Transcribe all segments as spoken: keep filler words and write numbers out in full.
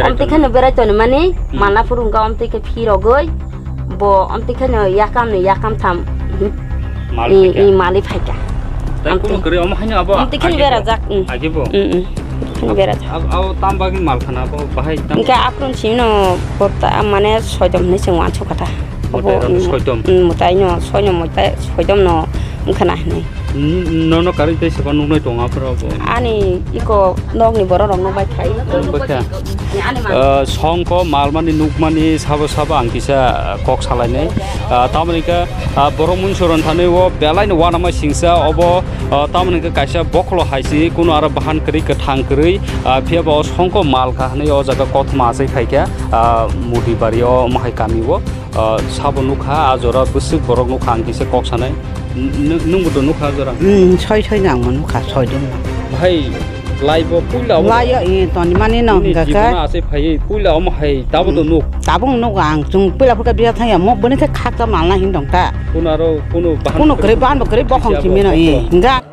Amtwi kheno berai toni mani, hmm, malna phuru wngkha amtwi khe phirogwi, bo amtwi kheno yakam ni yakam tham, hmm, mal i, phaikha. I mali phaikha. Tai amtwi. Kuno kwrwi omo haino abo amtwi kheno agi bo? Berajak, hmm. Agi bo? Hmm, hmm. Kheno berajak. Ab-, abo tam bagwi mal khana abo bahai tam? Hwnkhe aphuru simi no porta mane soidom hinwi chwng uansuk kha ta. Motai rok ni soidom. Hmm, motai no, soi no motai, soidom no wngkha na hinwi. N-, nono karwi tei seba nuknai tongo aphuru bo? Ani iko nokni borok rokno bai khai. Nokni bwkha. Ani ma- Ah, songko malmani nukmani sabo sabo ang kisa, ah, kok salainai. Ah, tamoni khe, ah, borok munsuron thani o belai no uanama singsa obo, ah, tamoni khe kaisa bokholo hai si kuno aro bahan kwrwi kwthang kwrwi, ah, phiya bo o songko mal kha hinwi o jaga kothoma achai phaikha, ah, Mudi bari o omo hai kami o. Ah, sabo nukha, ah, jora bwswk borok nukha, ang kisa kok sanai. N-, n-, nwngbo to nukha, ah, jora? Hmm, soi soi no ang bo nukha, soi don no. Bhai, lai bo puila o. Lai o, eh, toni mani no nini hingka khe. Jibono achai phaiwi, puila omo hai, tabo to nuk. Hmm. Tabung nuk ang, chwng puila phurkha biya thangya, mo bwni khe khakcha malna hin dong ta. Kuno aro, kuno bahan. Kuno kwrwi, bahan bo kwrwi, bokhong simi no, eh, hingka.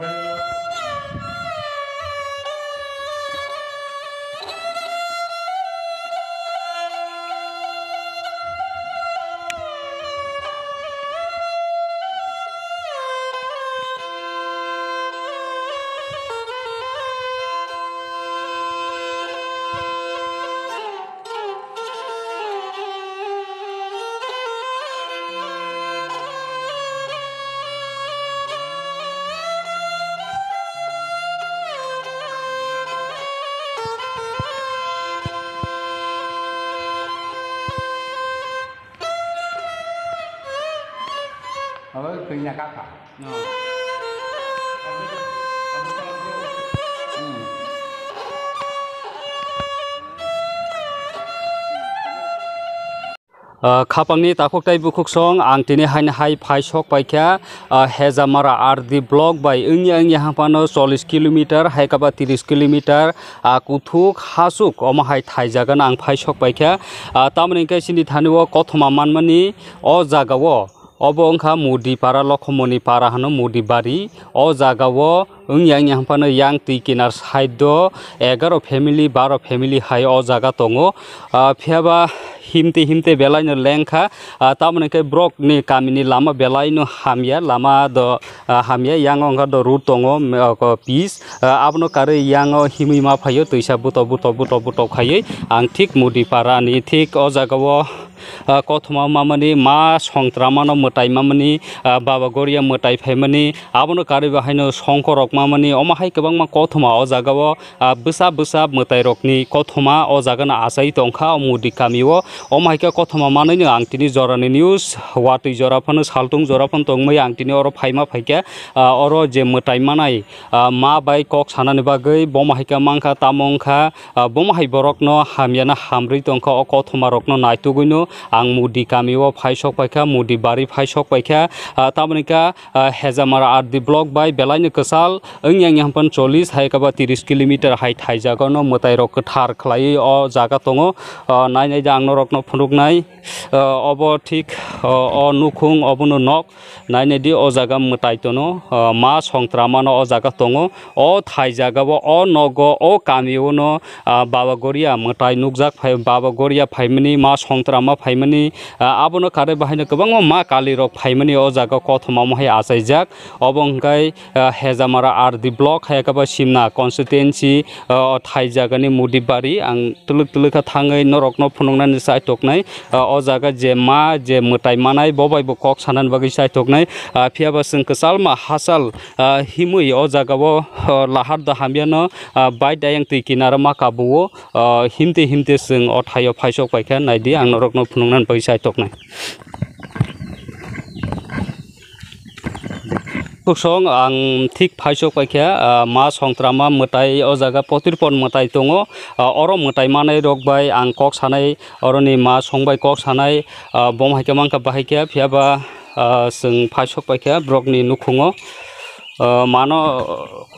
Abo twi nya kha kha. Ah, khapangni takhuk tai bukhuk song ang tini haino hai phai sok paikha, ah, Hejamara R D block bai wngya wngya haphano chollish kilometer, hai kaba tris kilometer, ah, kuthuk hasuk omo hai thaijagano ang phai sok paikha. Ah, tamoni hwnkhe chini thani o kothoma manmani o jaga o. Obo wngkha Mudi para, Lokhomoni para hano Mudi bari. O jaga o wngya wngya haphano yang twi kinar side o egaro family, baro family hai o jaga tongo. Ah, phiyaba himte himte belai no lengkha. Ah, tamoni khe borok ni kami ni lama belai no hamya, lama do, ah, hamya, yang o wngkha do road tongo, me-, o, ko, pitch. Ah, abono karwi yang o himwi ma phaio, twisa buto buto buto buto khaiwi ang thik Mudi para ni thik o jaga o ah, kothoma mamani ma songtramano mwtai mamani, ah, Baba Goria mwtai phaimani, abono karwi bo haino songkorok mamani, omo hai kwbangma kothoma o jaga o, ah, bwsa bwsa mwtai rokni kothoma o jaga no achai tongkha o Mudi kami o. Omo hai khe kothoma manwi no ang tini jorani news, watwi jora phano saltung jora phano tongmai ang tini oro phaima phaikha, ah, oro je mwtai manai, ah, ma bai kok sanani bagwi bomo hai khe mankha tamo wngkha, Ah, bomo hai borokno hamyano hamrwi tongkha, o kothoma rokno naitugwino ang Mudi kamio phai sok paikha, Mudi bari phai sok paikha. Ah, tamoni kha, ah, Hejamara R D block bai belaino kwchal wngya wngya haphano chollish hai khe ba tris kilometer hai thai jagano mwtai rok kwthar khlaiwi o jaga tongo. Ah, nai nai de ang norokno phunuknai, ah, obo thik, ah, o nukhung obono nok. Nai nai di, o jaga mwtai tono, ah, ma songtramano o jaga tongo. O thai jagao, o nogo, o kamiono, ah, Baba Goria mwtai nukjak phai, Baba Goria phaimani, ma songtrama phaimani, ah, abono karwi bahaino kwbangma ma kalirok phaimani o jaga kothoma omo hai achaijak. Obo hwnkhe, ah, Hejamara R D block hai khe ba Simna constituency, ah, o thai jagani Mudi bari ang twlwk twlwk kha thangwi norokno phunuknani chaitoknai. Ah, o jaga je ma, je mwtai manai, bo bai bo kok sanani bagwi chaitoknai. Ah, phiya ba chwng kwchalma hachal, ah, himwi o jagao, ah, lahar da hamyano, ah, bai dayang twi kinaro ma kabuo, ah, himte himte chwng o thaio phai sok paikha, naidi ang norokno phunuknani bagwi chaitoknai. Kuksong ang thik phai sok paikha, ah, ma songtrama mwtai o jaga potirpon mwtai tongo, ah, oro mwtai manai rok bai ang kok sanai, oroni ma song bai kok sanai, ah, bom hai khe mankha bahai khe, phiya ba, ah, chwng phai sok paikha borokni nukhungo, ah, mano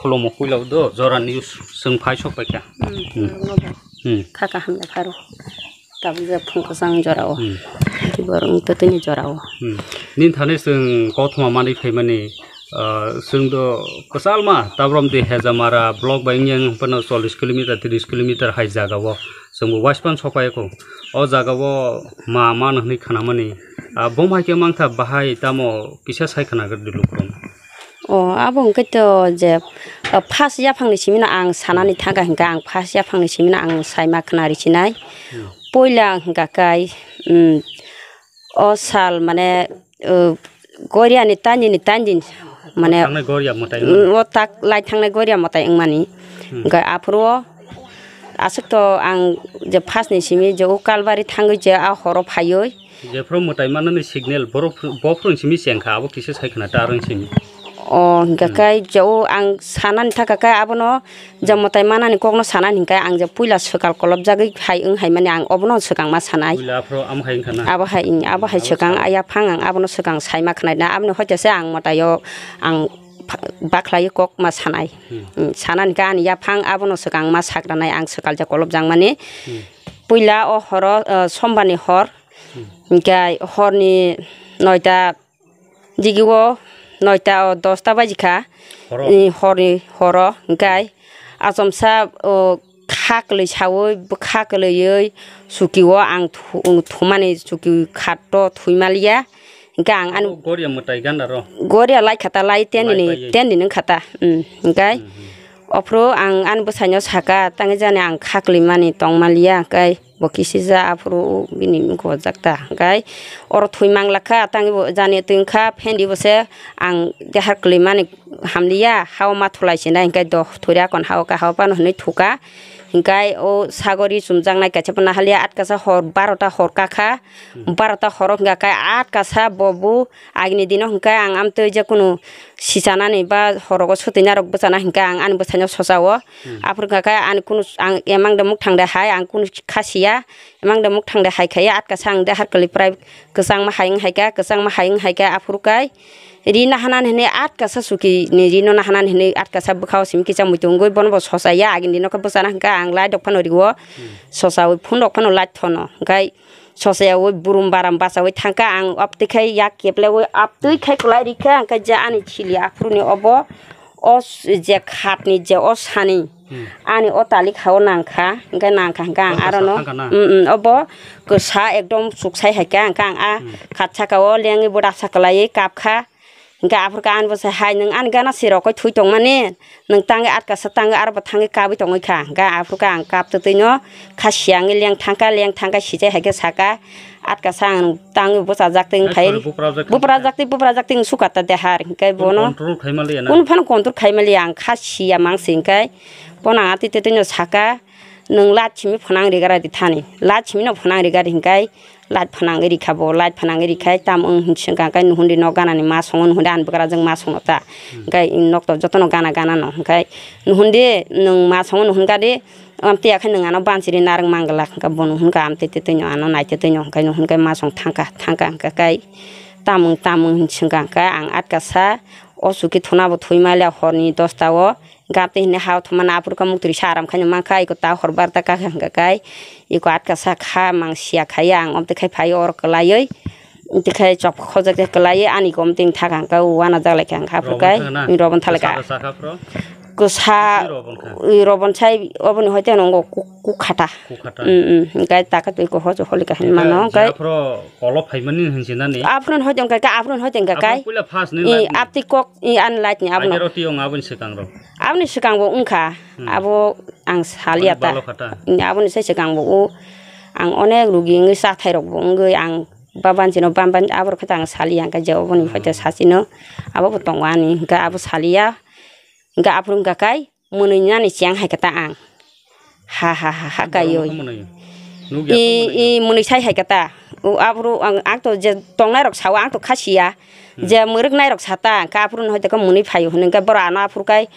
khulumo puila do jora news chwng phai sok paikha. Hmm, hmm. Hmm. Kha kaham ya pharo. Tabuk je phung kwchang jora o. Hmm. Tei borok wng totoni jora o. Hmm. Nini thani chwng kothoma manwi phaimani, Ah, chwng do kwchalma, tabrom di Hejamara block bai wngya, wng phano chollish kilometer, trish kilometer hai jaga o chwngbo waispan sokphaikho. O jaga o ma, ma no hwnwi khnamani. Ah, bo hai khe mangkha, bahai tamo kisa sai khna gari di lukurok. O, abo hwnkhe to je, ah, first yaphangni simi no ang sanani thangkha hwnkhe ang first yaphangni simi no ang saima khna rw sinai. Hmm. Puila hwnkha kai, um, o sal mane, uh, Goria ni tani ni tani, mane, thangnai Goria mwtai mm, wngmani. O tak lai thangnai Goria mwtai wngmani. Hmm. Hwnkhe aphuru o aswk to ang je first ni simi je o Kalbari thangwi je a horo phaiwi. Jephuru mwtai manani signal, borok, bophuru simi chengkha, abo kisa sai khna ta aroni simi. O, hwnkhe Hmm. kai je o ang sanani thangkha kai abono je mwtai manani kokno sanani hwnkhe ang je puila swkang kolobjagwi hai wng hai mani ang obono swkang ma sanai. Puila aphuru amo hai wngkha na? Abo hai, abo hai Abo swkang sa- aya phang ang abono swkang saima khwnaina aboni hoite se ang mwtaio ang pha-, bakhlai kok ma sanai. Hmm. Hmm, sanani khe ani yaphang abono swkang ma sagranai ang swkang je kolobjakmani. Hmm. Puila o horo, o, sombarni hor, Hmm. hwnkhe horni noita Digi o noita o dosta baji kha. Horo? I, horni horo, hwnkhe achomsa, o, kha kwlwi saui, bwkha kwlwiwi chuki o ang thu-, thumani chuki khat o thwi maliya. Hwnkhe ang ani Abo Goria mwtai gana ro? Goria lai kha ta, lai ten Lai din, paiwi. ten din wng kha ta. Mm, hwnkhe Hmm, hmm. Ophuru ang ani bwsaino saka, tangwi jani ang kha kwlwi mani tong maliya, hwnkhe bo kisisa aphuru bini gojak ta, hwnkhe oro thwi manglak kha, tangwi bo jani twi wngkha, phendi bo se ang dehar kwlwi mani hamliya, hao ma thulai sinai, hwnkhe do thwira kon hao kha, hao phano hwnwi thuka, hwnkhe o sagori chumjaknai kaisa phano haliya, atkasa hor barota hor kakha, Hmm. barota horo hwnkha khe atkasa bo bu agini dino hwnkhe ang amtwi je kunu sichanani ba horogo sotwinarok bwchana hwnkhe ang ani bwsaino sochao. Hmm. Aphuru hwnkha khe ani kunu s-, ang emang de mukthang de hai, ang kunu kha siya, emang de mukthang de hai khaiya, atkasa ang de har kwlwi prai kwchangma hai wng hai kha, kwchangma hai wng hai kha, aphuru kai ri nahanani hwnwi atkasa chuki ni ri no nahanani hwnwi atkasa bwkhao simi kisa muitu wngwi bono bo sochaya, agini dino khe bwchana hwnkha ang light rok phano rio, Hmm. sochaui phone rok phano light thono, hwnkhe sochaya ui burum baram bachaui thangkha ang, aptwi khai yak keplaiwi aptwi khai kwlai rikha, hwnkhe je ani chili aphuruni obo o s-, je khatni je o sani Hmm. ani o talik hao nangkha, hwnkhe nangkha hwnkhe ang O kwsa arono thangkha na? Mm, mm, obo kwsa ekdom chuksai hai kha, hwnkhe ang a Hmm. khat saka o lengwi bo daksa kwlaiwi kapkha. Hwnkhe aphuru khe ani bwsai hai, "Nwng ani gana sirok khe thwi tongmani, nwng tangwi atkasa tangwi aro bo thangwi kabwi tongwi kha." Hwnkhe aphuru khe ang kap twtwino kha siyangwi leng thangkha, leng thangkha sijai hai khe saka, "Atkasa ang tangwi bwchajak twi Hai wngphai." sori buprajak twi Buprajak twi, buprajak twi wng sukha ta dehar. Hwnkhe Kon bono control khai maliya na? Kunu phano control khai maliya, ang kha siya mangsi hwnkhe bono ang atwi twtwino saka, "Nwng light simi phwnang rigara di thani, light simi no phwnang rigari," hwnkhe light phwnangwi rikha bo, light phwnangwi rikhai tamo wng hinwi swngkha, hwnkhe nuhundi nok ganani ma songo, nuhundi ani bwkrajwk ma songno ta, hwnkhe nok to jotono gana gana no, hwnkhe nuhundi nwng ma songo nuhun gadi, amtwi akhai nwng ano bansiri narwk manglak, hwnkhe bo nuhun kha amtwi twi twi no ano naitwi twi no, hwnkhe nuhun khe ma song thangkha, thangkha hwnkhe kai tamo wng tamo wng hinwi swngkha, hwnkhe ang atkasa o chuki thuna bo thwi maliya horni dosta o, Gapte hini hao thumana aphuru kha muktri sa aram khaino mankha, iko ta hor barta kakha hwnkha kai, iko atka sa kha mang siya khaiya ang omtwi khai phaio oro kwlaiwi. Omtwi khai chok khojak khe kwlaiwi ani gom ting thak hangka uana jak lai kha hangka aphuru Robon kai, thangna? Robon thalai kha. Kwsa da sakha phro? Kwsa Kwsa robon kha? Ui robon sai oboni hoite nongo ku-, kukhata. Kukhata. Mm, mm. Hingkai taka twi ko hojo holika hin Hingka mano, hingkai jera phro kolo phaimani hinsinani? Aphuru hoite hingkai ka, aphuru hoite hingka Aphuru kai. Puila first ni I life ni? Apti kok, i an light ni abono. Aigero tiyong aboni swkang rok? Aboni swkang bo wngkha, Hmm. abo ang saliya Onek ta. Balo kha ta? Aboni sai swkang bo o, ang onek rugi wngwi chathai rok bo wngwi ang babanchino bamban aborok khe ta ang saliya, hwnkhe je oboni Hmm. hoite sachino abo bo tongo ani, hwnkhe abo saliya, hwnkhe aphuru wngkha kai mwnwi nani cheng hai khe ta ang. Ha, ha, ha, ha, Borok kaiwi. Nokha mwnwi. Nukya I, khe mwnwi. I, mwnwi sai hai khe ta. O, aphuru ang, ang to je tongnai rok sao, ang to kha siya. Hmm. Je mwrwknai rok sa ta, hwnkhe aphuru no hoite khe mwnwi phaio hwnwi, hwnkhe borok ano aphuru kai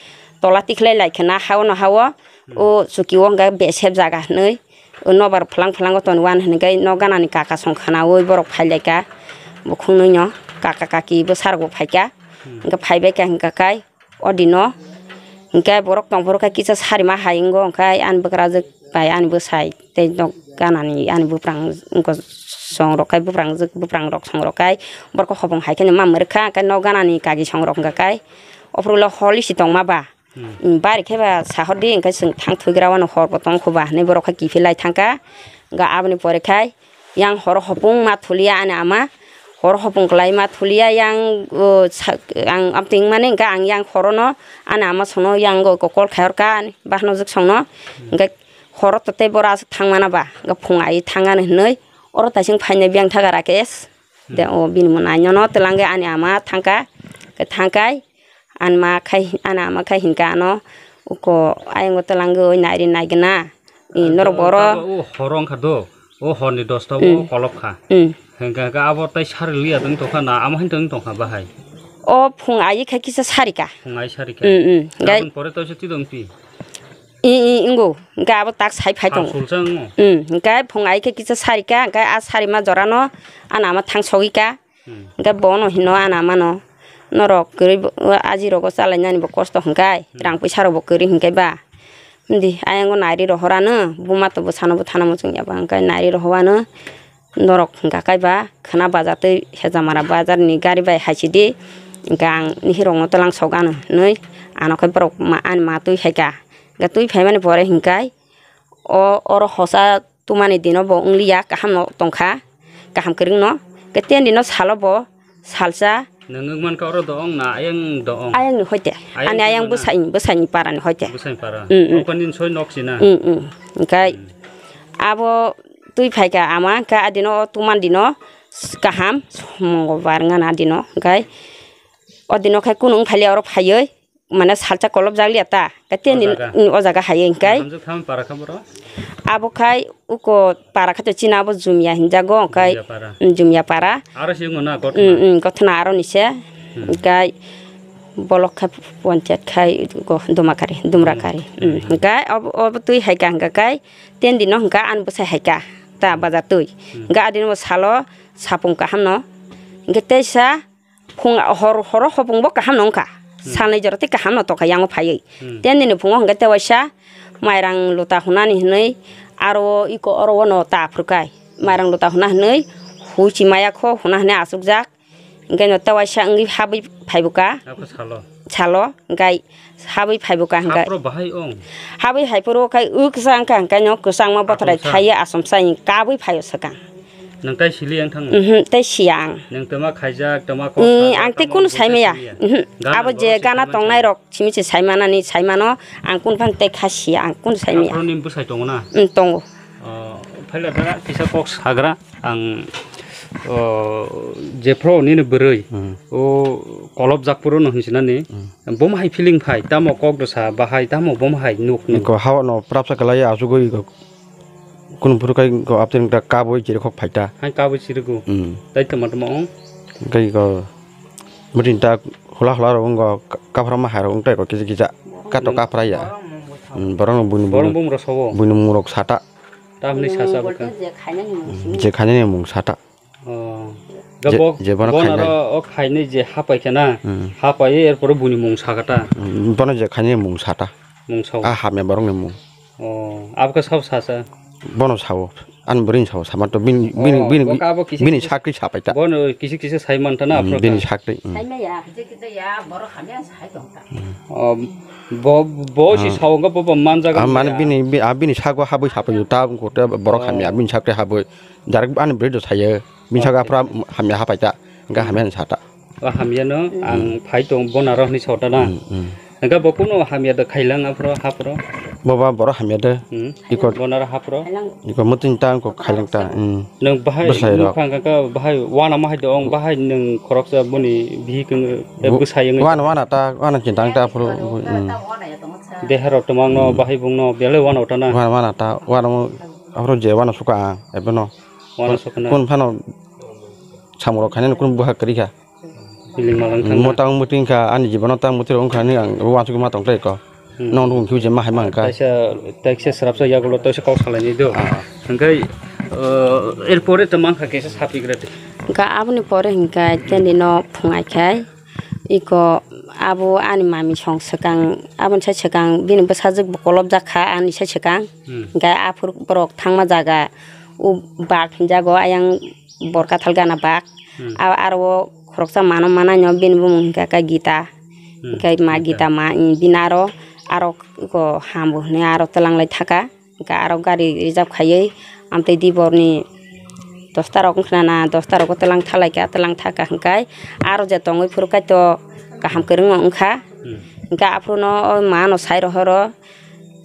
tola tikhlai lai khe na, hao no hao. Hmm. O chuki o hwnkhe besep jaga hwnwi. O nobar phwlang phwlango toni wan hwnwi kai nok ganani kaka song khwnaui borok phai lai kha. Bukhung nwi no kaka kaki bwsa rok bo phai kha. Hmm. Hwnkhe phai bai kha hwnkhe kai. O dino, hwnkhe borok tongphuru khe kisa sarima hai wngo, hwnkhe ani bwkrajwk Pai ani bwsai tei nok ganani ani buprang wngkha song rok kai, buprang jwk, buprang rok song rok kai, borok hopong hai khe ma mwrwk kha, hwnkhe nok ganani kagi song rok wngkha kai, ophuru ulo holi si tongma ba. Hmm. Bari khe ba sahor di, hwnkhe chwng thang thwigra wano hor bo tong kho ba hinwi borok khe kiphilai thang kha. Hwnkhe aboni pore khai yang horo hopung ma thulia ani ama, horo hopung kwlai ma thulia yang, o, sa-, ang amtwing mani hwnkhe ang yang horo no ani ama songno yang go kol khai hor kha ani bahno jwk songno. Hwnkhe horo to tei boro aswk thang mana ba, hwnkhe phung ai thang ani hinwi oro taising phainai biyang thaga Rakesh. De o bini mwnai nono twlangwi ani ama thang kha, hwnkhe thang kai. Ani ma khai, ani ama khai hinka ano uko ayang o twlangwi nairi naigwna. I norok boro. O horo wngkha do, o horni dosta o kolop kha. Mm. Hingka hingka abo tai sari liya tong tongkha na, amo hin tong tongkha bahai. O phung ayi khai kisa sari ka. Phung ayi sari ka. Mm, mm. Gai- Aboni pore to se tidong pi. I, i, ingo. Hingka abo tak sai phai tong. Sulsa wng. Mm. Hingka phung ayi khai kisa sari ka, hingka a sari ma jora no, ani ama thang sogwi ka. Hmm. Hingke bono hino ana mano, norok kwrwi bo, aji rogo chalainani bo kosto hingkai, hmm, rang puisa rok bo kwrwi hingkai ba. Hindi ayang o nairi rohorano, buma to bwsano bwthano muchung ya ba hingkai nairi rohowano, norok hingka kai ba, khwna baja twi Hejamara bajar ni gari bai hai sidi, hingke ang nihirok no twlang sok ano hinwi, ano khe borok ma, ani ma twi hai ka, hingke twi phaimani pore hingkai, o, oro hosa tumani dino bo wng liya, kaham no tong kha, kaham kwrwng no. Khe ten dino salo bo salsa. Nwng wng man kha oro do ong na ayang do ong? Ayang ni hoite. Ayang ani ayang tongma na? Bwsai, bwsai ni para ni hoite. Bwsai para. Mm, mm. Oko nini soi nok si na? Mm, mm. Hingkai, mm, abo twi phai kha ama, hingkai a dino o tuman dino kaham, Mongolbar wngna dino, hingkai o dino khai kunu wng phai liya oro phaiwi. Mane salsa kolop jak liya ta. Khe tei o jaga? Mm, o jaga hai hingkai. Hamjak thang para kha boro? Abo khai uko para kha to china abo Jumia hinjago, hingkai Jumia para. Mm, Jumia para. Aro se wngno na Gothna? Mm, mm, Gothna aro ni se. Hmm. Hingkai bolok kha ponchayat khai go Dumakari, Dumrakari. Hmm. Mm, hingkai obo, obo twi hai ka hingka kai ten dino hingka ani bwsai hai ka ta bajar twi. Hmm. Hingka adino salo sapung kaham no. Hingke teisa Phung hor, horo hopung bo kaham no wngkha. Hmm. Salnwi jora tei kaham no tongkha yango phaiwi. Hmm. Ten dini phungo hwnkhe tei waisa mairang luta hunani hinwi aro iko oro o no ta phrukai. Mairang luta huna hinwi huichi maya kho huna hinwi achukjak. Hwnkhe no tei waisa wngwi habwi phaibuka. Abo salo. Salo, hwnkhe Habwi phaibo ka hwnkhe. Hapro bahai ong. Habwi hai phuru khai uk sa wngkha hwnkhe no kwchangma bothrai achomsa. Thaiya achomsa kabwi phaio swkang. Nang tai sili yang thango? Mhm, tai siya ang. Nang tama khaijak, tama kok. Ang tei kunu saimaya. Mhm. Abo je gana tongnai rok simi se saimanani saimano ang kunu phang tei kha siya ang kunu saimaya. Hapro ni bwsai tongo na? Mm, tongo. Oh, phaila da kisa kok sagra ang, oh, jephro nini bwrwi. Hmm. O kolop jak phuru no hinsinani. Hmm. Bom hai feeling phai, tamo kok dosa, bahai tamo bom hai nuk nuk. Ko hawa no prapsa kalai asugui ko kun phuru kai ko aptin ta kaboi chiri khok phaita. Hai kaboi chirigu. Hmm. Tai tama tama ong. Kai ko mutin ta hula hula ro ong ko kaphra ma hai ro ong tai ko kisa kisa. Kato kaphra ya. Hmm, borok no buni borok bung ro sobo. Buni mung rok sata. Tamni sasa bwkha. Je khainani mung sata. Oh. Je, je bono khainai. Aro o khainai je hapai khana. Hmm. Hapai er pore buni mung sakata. Hmm, bono je khainai mung sata. Mung sao. A hamya borok ni mung. Oh, abwkha sao sasa. Bono sao. An bwrwi sao sama to bini, bini, oh, bini, bini sakri sapai ta. Bono kisi kisi sai manta na. Hmm, bini sakri. Hmm. Saimaya. Kisa ya, borok hamya sai tongkha. Oh, bo, bo si sao wngkha, bo, bo manjago. Ah, mane bini, bi-, ah, bini sago habwi sapaio ta wngkha, borok hamya, bini sakte habwi. Direct ani bwrwi do sayo. Bini sago aphra hamya hapai ta, wngkha hamya ni sata. O hamya no, ang phai tong, bona rok ni sota na. Mm, mm. Wngkha bo kuno hamya do khailang aphro, haphro. Bo ba borok hamya de. Mm. Iko. Bona rok haphro. Iko mutin ta, iko khailang ta. Mm. Nwng bahai bwsai rok. Nukha hwnkha khe bahai uanama hai dong, bahai nwng khoroksa boni bihik wng, bwsai wngwi. Uana, uana ta, uana chintang ta phuru, mm. Deha rok twmang no, bahai bung no, belai uana uta na. Uana, uana ta, uana mo, aphuru je uana suka ang, ebono. Uana suka na. Kun phano samung rok khainani kun buha kwrwi kha. Building malang thang. Mo tang muting kha, ani jibono tang muting wng kha, ani ang uansuk ma tong tei ko. Hmm. Nong nung khiu je ma hai mang kha. Taisa, taisa srapsa yagulo taisa kok salai ni do. Ah. Hingkai, eh, er pore to mang kha kesa sapi gra. Hingka aboni pore hingka teni no phungai khai. Iko Abo ani mami song swkang, aboni sai swkang bini bwsajwk bo kolobjak kha ani sai swkang. Hmm. Hwnkhe aphuru borok thangma jaga o bak hinjago ayang Borkathal gana bak. Hmm. A-, aro o khoroksa mano manaino bini bumung hwnkha khe Gita. Hmm, hwnkhe ma Gita. Gita ma, bini aro, aro ko hambo hwnwi aro twlanglai thaka. Hwnkhe aro gari reserve khaiwi amtwi diborni dosta rok wngkhna na, dosta rogo twlang thalaikha, twlang thaka hwnkhe aro je tongwi phuru kaitor kaham kwrwngno wngkha. Hmm. Hwnkhe aphuru no o ma no sai rohoro,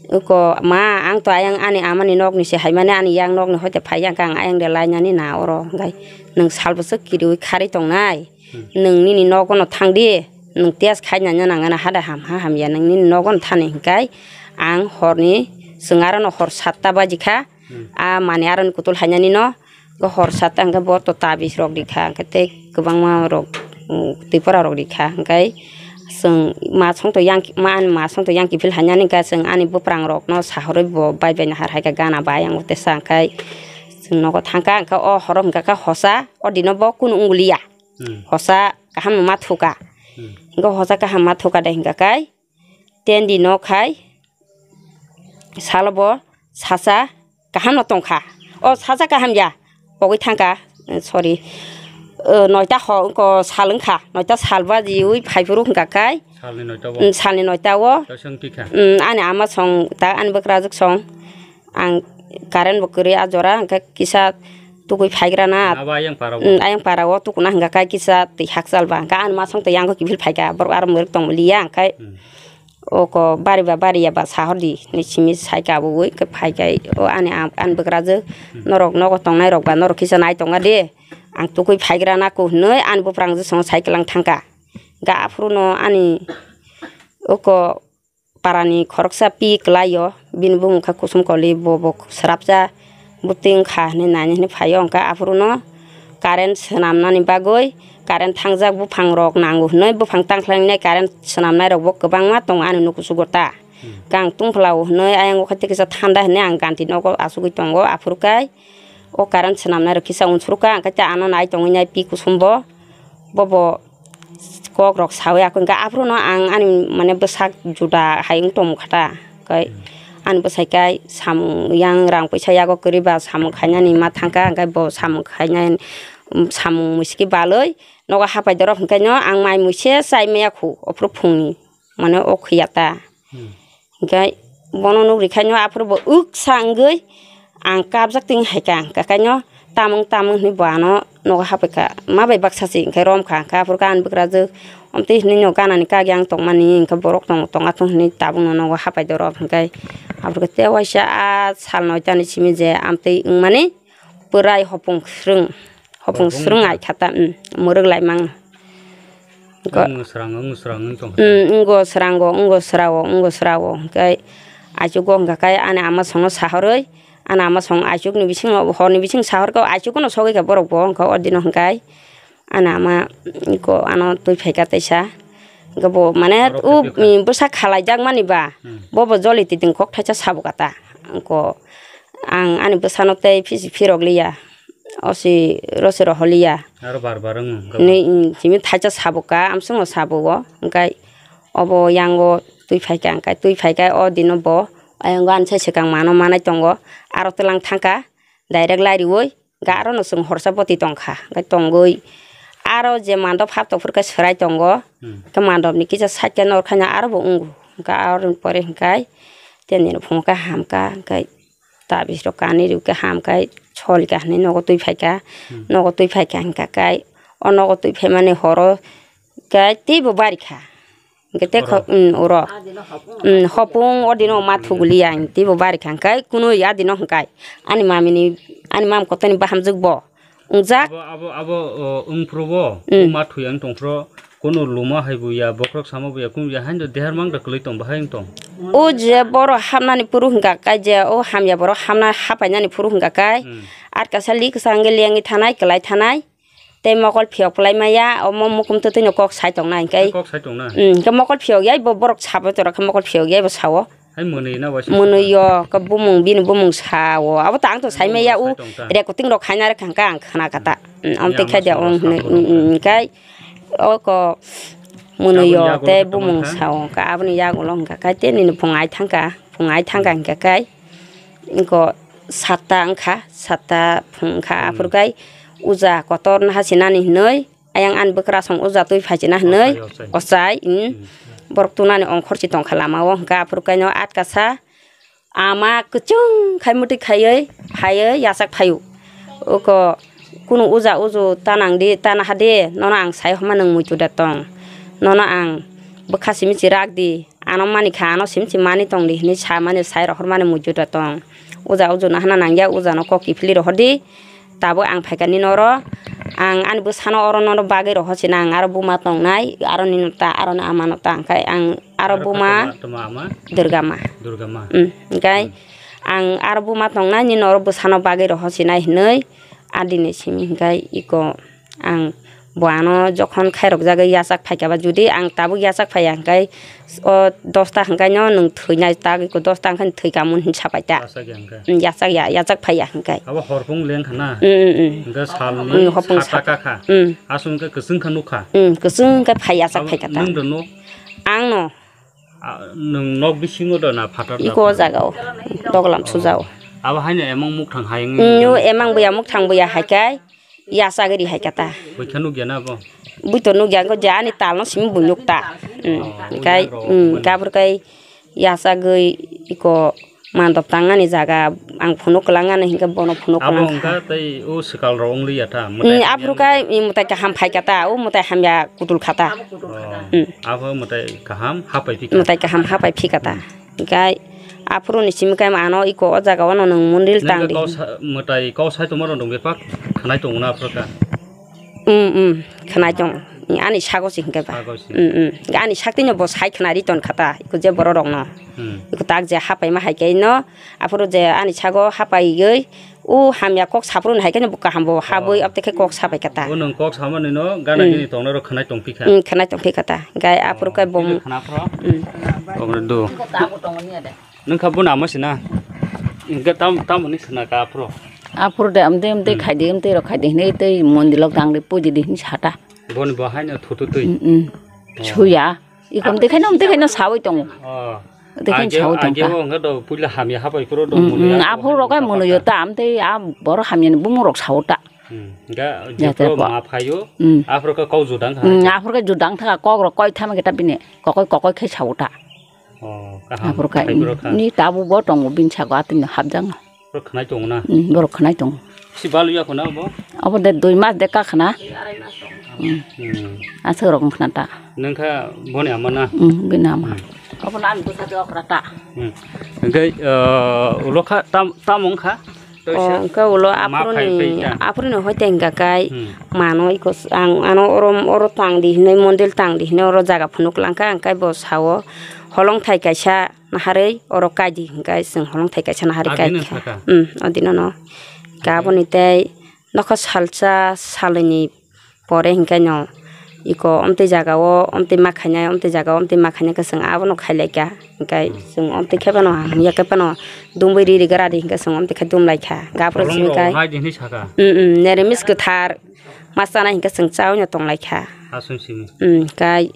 uko, "Ma, ang to ayang ani amani nokni se haimani ani yang nokni hoite phaiya hwnkhe ang ayang de lainani na oro, hwnkhe nwng sal bwswk kiriwi kharwi tongnai." Hmm. Nwng nini nogo no thang di, nwng test khai nanya nang gana hada ham ha hamya, nwng nini nogo no thani hwnkhe ang horni chwng aro no hor satta baji kha, hmm, a mani aro ni kutul hainani no, go hor satta hwnkhe bo to tabis rok ri kha, hwnkhe tei kwbangma rok, um, twipora rok ri kha, hwnkhe chwng ma song to yang, ma ani ma song to yang kiphil hainani hwnkhe chwng ani bwprang rok no sahorwi bo bai bai nahar hai khe gana bai ang tesa hwnkhe chwng nogo thang kha, hwnkhe o horo hwnkha khe hosa o dino bo kunu wng liya. Hmm. Hosa kaham ma thuka. Hmm. Hingke hosa kaham ma thuka de hingka kai. Tendi no khai. Salo bo sasa kaham no tongkha. O sasa kaham ya. Pogwi thangka. Eh, sorry. Eh, noita ho, ko sal wngkha. Noita sal baji ui phai phuru hingka kai. Salni noita o. Mm, salni noita o. Kaisa wng tikha. Mm, ani ama song, ta ani bwkrajwk song. Ang current bo kwrwi a jora, hingke kisa tukui phaigra na. Abo ayang para o. Mm, ayang para o tukuna hingka kai kisa twi hakchal ba. Hingke ani masong twi yang kiphil phaika, borok aro mwrwk tong liya, hingke Hmm. oko bari ba bari ya ba sahor di, ni simi saika abo ui, hingke phaikai o ani, ani bwkrajwk, Hmm. norok nogo tongnai rok ba norok kisa nai tonga de. Ang tukui phaigra na ko hinui ani bwprang jwk songo cycle ang thangka. Hingke aphuru no ani oko parani khoroksa pi kwlai o, bini bumung kha Kusum Koli, bo bo swrapsa bwtwi wngkha hinui naina hinui phai o, hwnkhe aphuru no current swnamnani bagwi, current thangjak buphang rok nango hinui buphang tangkhlainai current swnamnai rok bo kwbangma tongo ani nukusugo ta. Hmm. Hwnkhe ang tungphla o hinui ayang o khe tei kisa thanda hinui ang ganti nogo achugui tongo, aphuru kai o current swnamnai rok kisa unsuru kha, hwnkhe tei ano nai tongwi nai pi Kusum bo. Bobo kok rok sawi ako hingke aphuru no ang ani mane bwsak juda hai wng tong kha ta. Kai ani bwsai kai samung yang rang puisa yago kwrwi ba samung khainani ma thangka, hingke bo samung khainai, samung muiski balwi nogo hapai dorop hingke no ang mai muise chai maya khu ophuru phungni. Mane o khiya ta. Hmm. Hingke bono nuk rikhaino aphuru bo wksa wngwi ang kapjak tong hai kha, hingka kaino tamung tamung hinui bo ano nogo hapai kha, ma bai baksa se hingke rom kha, hingke aphuru ani bwkrajwk omtwi hinui no ganani kagiyang tongmani hingke borok tongo tonga thung hinui tabuk no nogo hapai dorop hingke aphuru khe tei waisa a sal noitani simi je amtwi wngmani. Bwrai hopung swrwng, hopung swrwng ai kha ta, um, mwrwk lai mang. Ko- Wng swrang, wng swrang wng tong. Um, wnggo srango, wnggo srawo, wnggo srawo. Hwnkhe aichugo hwnkha khe ani ama songno sahorwi, ani ama song aichukni bisingo, horni bising sahorkhe aichukno sogwi kha borokbo, hwnkhe o dino hwnkhe. Ani ama ko ano twi phaikha teisa. Hwnkhe bo mane Aro u, khaikha. Mm, bwsa khalaijak mani ba. Hmm. Bobo joli titwng kok thaisa sabo kata. Ko ang ani bwsano tei phisi phirok liya. Osi rosi roholiya. Aro bar bar wng. Ni, mm, simi thaisa sabo ka, amsungno sabo o. Hwnkhe obo yango twi phaikha, hwnkhe twi phaikha o dino bo. Ayang ani sai swkang mano manai tongo. Aro twlang thangkha. Direct lai riwi. Hwnkhe aro no chwng horsa boti tongkha, hwnkhe tongwi aro je mandop hap tongphuru khe swrai tongo, Hmm. hwnkhe mandopni kisa side khe norkhaino aro bo wngo, hwnkhe aroni pore hwnkhe tei nini phungo khe hamkha, hwnkhe tabis rok kanwi rwkhe hamkhe solkha hinwi nogo twi phaikha, Hmm. nogo twi phaikha hwnkhe kai o nogo twi phaimani horo khe teibo barikha. Hwnkhe tei kho-, um, oro. Um, hopung o dino ma thuguliya, ang teibo bari kha hwnkhe kunui a dino hwnkhe. Ani mamini, ani mam kotorni bahamjwk bo. Wngjak. Abo, abo, abo, o, wngphuru bo, Mm. ma thuyang tongphuru, kono luma hai buya, bokhorok sama buya, kunu ya, haino dehar mang da kwlwi tong, bahai wng tong. O je borok hapnani phuru hwnkha kai je, o hamya borok hapna, hapainani phuru hwnkha kai. Mm. Atkasa li kwsa hwnkhe lengwi thanai, kwlai thanai. Tei mokol phiyok pwlai maya, omo mukum twtwino kok sai tongnai hwnkhe. Kok sai tongnai? Mm, hwnkhe mokol phiyok yai bo borok sabo tora khe mokol phiyok yai bo sao. Hai mwnwi na waisa Mwnwi saka? Yo, khe bumung, bini bumung sao. Abo to ang to sai Bumung maya sai u tong ta? Recording rok khaina rwkha hwnkhe ang khna kha ta. Mm, om Ya, tei khe de masung ong rok hwnwi, sabo mm, rok mm, hwnkhe oko Mwnwi o tei bumung sao hwnkha, aboni yagulo hwnkha khe tei nini phung ai thangkha, phung ai thangkha hwnkha khe, wngkha satta wngkha, satta phung wngkha, aphuru khe uja kotor no hasinani hinwi, ayang ani bwkrasong uja twi phaisina hinwi, ochai, ochai, mm, borok tunani ongkhorchi tongkha lama o, hwnkha aphuru khe no atkasa, ama kwchwng khai mwtwi khaiwi phaiwi yachak phaio. Oko kunu uja uju ta nang di, ta naha di, nono ang sai homa nwng muitu da tong. Nono ang bwkha simi chi rak di, ano mani kha, ano simi chi mani tong di hinwi samani sai rohor mani muitu da tong. Uja uju nahana nangya, uja no kok kiphilwi rohor di. Tabuk ang phaikha nini oro, ang ani bwsano oro nono bagwi rohor sina, ang aro buma tongnai, aro nini ta, aro ni ama no ta, hwnkhe ang aro buma tongma, tongma ama? Durga ma. Durga ma. Mm, hwnkhe ang aro buma tongnai, nini oro bwsano bagwi rohor sinai hinwi adini simi hwnkhe iko ang bo ano jokhon khairok jagwi yachak phaikha ba, judi ang tabuk yachak phaiya hwnkhe o dosta hwnkhe no nwng thwinai, tak iko dosta hwnkhe thwika mun hinwi sapai ta. Yachak ya hwnkhe? Mm, yachak ya, yachak phaiya hwnkhe. Abo horphung leng khana? Mm, mm, mm. Hwnkhe salni, mm, hopung sata sata kakha? Mm. Aswk hwnkhe kwchwng kha nukha? Mm, kwchwng khe phai yachak phaikha ta. Nwng do nuk? Ang no. Ah, nwng nok bisingo do na phatar da? Iko o jaga o, doglam suja o. Abo haino emang mukthang hai wngwi? Mm, o emang buya mukthang buya hai khe yachagwi ri hai khe ta. Buikha nukya na abo? Buito nukya, wngkha je ani tal no simi bui nuk ta. Mm, oh, hwnkhe, buya rok mm, mani. Hwnkhe aphuru khe yachagwi iko mandop tangnani jaga ang phunuk kwlangani hwnkhe bono phunuk kwlangkha. Abo hwnkha tei o swkal rok wng liya ta? Mm, mwtai aphuru khe, mm, mwtai kaham phaikha ta, o mwtai hamya kutul kha ta. Oh, mm. Abo mwtai kaham hapai phikha. Mwtai kaham hapai phikha ta. Mm. Hwnkhe aphuru ni simi khe ano iko o jaga o no nwng mondir tang di. Mwtai kok sai tongma rok nwng bebak khwnai tongo na aphuru khe? Mm, mm, khwnai tong. Ani sago se hwnkhe ba. Sago se. Mm, mm. Ani sak twi no bo sai khwnari ton kha ta, iko je borok rok no. Hmm. Iko tak je hapai ma hai khe no, aphuru je ani sago hapaiwi, o hamya kok saphuru no hai khe no bo kaham bo habwi, oh, abte khe kok sapai kha ta. Bo nwng kok samani no gana, hmm, gini tongna rok khwnai tong phi kha. Hmm, khwnai tong phi kha ta. Gai aphuru khe, oh, bom. Khwna phro? Hmm. Obo do. Nung kha buna ama sina. Hingke tam, tam hwnwi khna kha aphuru. Aphuru de amtwi amtwi, hmm, khaidi, amtwi rok khaidi hinwi tei mondilok tangdi pujidi hinwi sata. Boni bo haino thutu twi. Mm, mm. Oh. Suya. Ikom tei khaino, tei khaino sawi tongo. Oh. Tei khaino sawi tongkha. Age o hwnga do puila hamya hapai phuru do, mm, munuya, mm, aphuru rok hai munuyo ta, amtwi a boro hamyani bumung rok sawo ta. Hmm. Ga jepro ma phayo. Hmm. Aphuru khe kok judang kha. Hmm, aphuru khe judang thaka kok rok koi thama khe ta bini kokoi kokoi khe sawo ta. Oh, kaham. Aphuru khe, khai bwrwk kha. Ni tabuk bo tongo bini sago atwino hapjak no. Borok khnai tongo na? Hmm, borok khnai tongo. Si balu ya khuna bo? Abo de dui mas de ka khna. Hmm. Hmm. Aswk rok khna ta. Nung kha boni ama na? Hmm, bini ama. Hmm. Abo na ani bwsa de okra ta. Hmm. Hingke, uh, ulo kha tam, tam wng kha? O, hingke ulo ma aphuru phai ni, phai ta. Aphuru ni hoite hingka kai, hmm, mano iko ang ano oro, oro tang di hinui, mondil tang di hinui, oro jaga phunuk lang kha, hingke bo sao holong thai kaisa naharui oro kai di, hingke chwng holong thai kaisa naharui kai kha. Adino saka? Hmm, odino no. Hingke aboni tei nokha salsa salai ni pore hingke no iko omtwi jaga o, omtwi ma khainai, omtwi jaga o, omtwi ma khainai khe chwng abono khai lai kha. Hingke, hmm, chwng omtwi khe phano hamya khe phano dumui riri gra di hingke chwng omtwi khe dum lai kha. Hingke aphuru chini kai. Holong rok hai di hinui saka? Mm, mm, nere mis kwthar ma chanai hingke chwng chaui no tong lai kha. Aswng simi. Mm, kai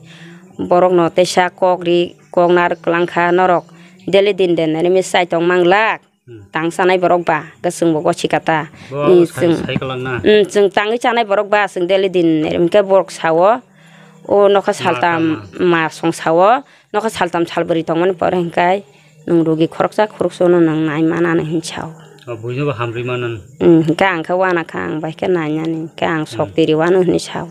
borok no teisa kok ri, kok nar kwlang kha norok. Daily din de nere mis chai tong mang lak. Hmm. Tang chanai borok ba, hwnkhe chwngbo gosi kha ta. Bo ni sai, chwng, sai kwlwng na? Hmm, chwng tangwi chanai borok ba, chwng daily din, hwnkhe borok sao, o nokha saltam ma, ma, ma song sao, nokha saltam salbrwi tongmani pore hwnkhe nwng rugi khoroksa khoroksa no nwng nai manani hinwi sao. O buino bo hamrwi mano. Hmm, hwnkhe ang khe wana kha, ang bai khe nainani, hwnkhe ang, hmm, sok tiri wano hinwi sao.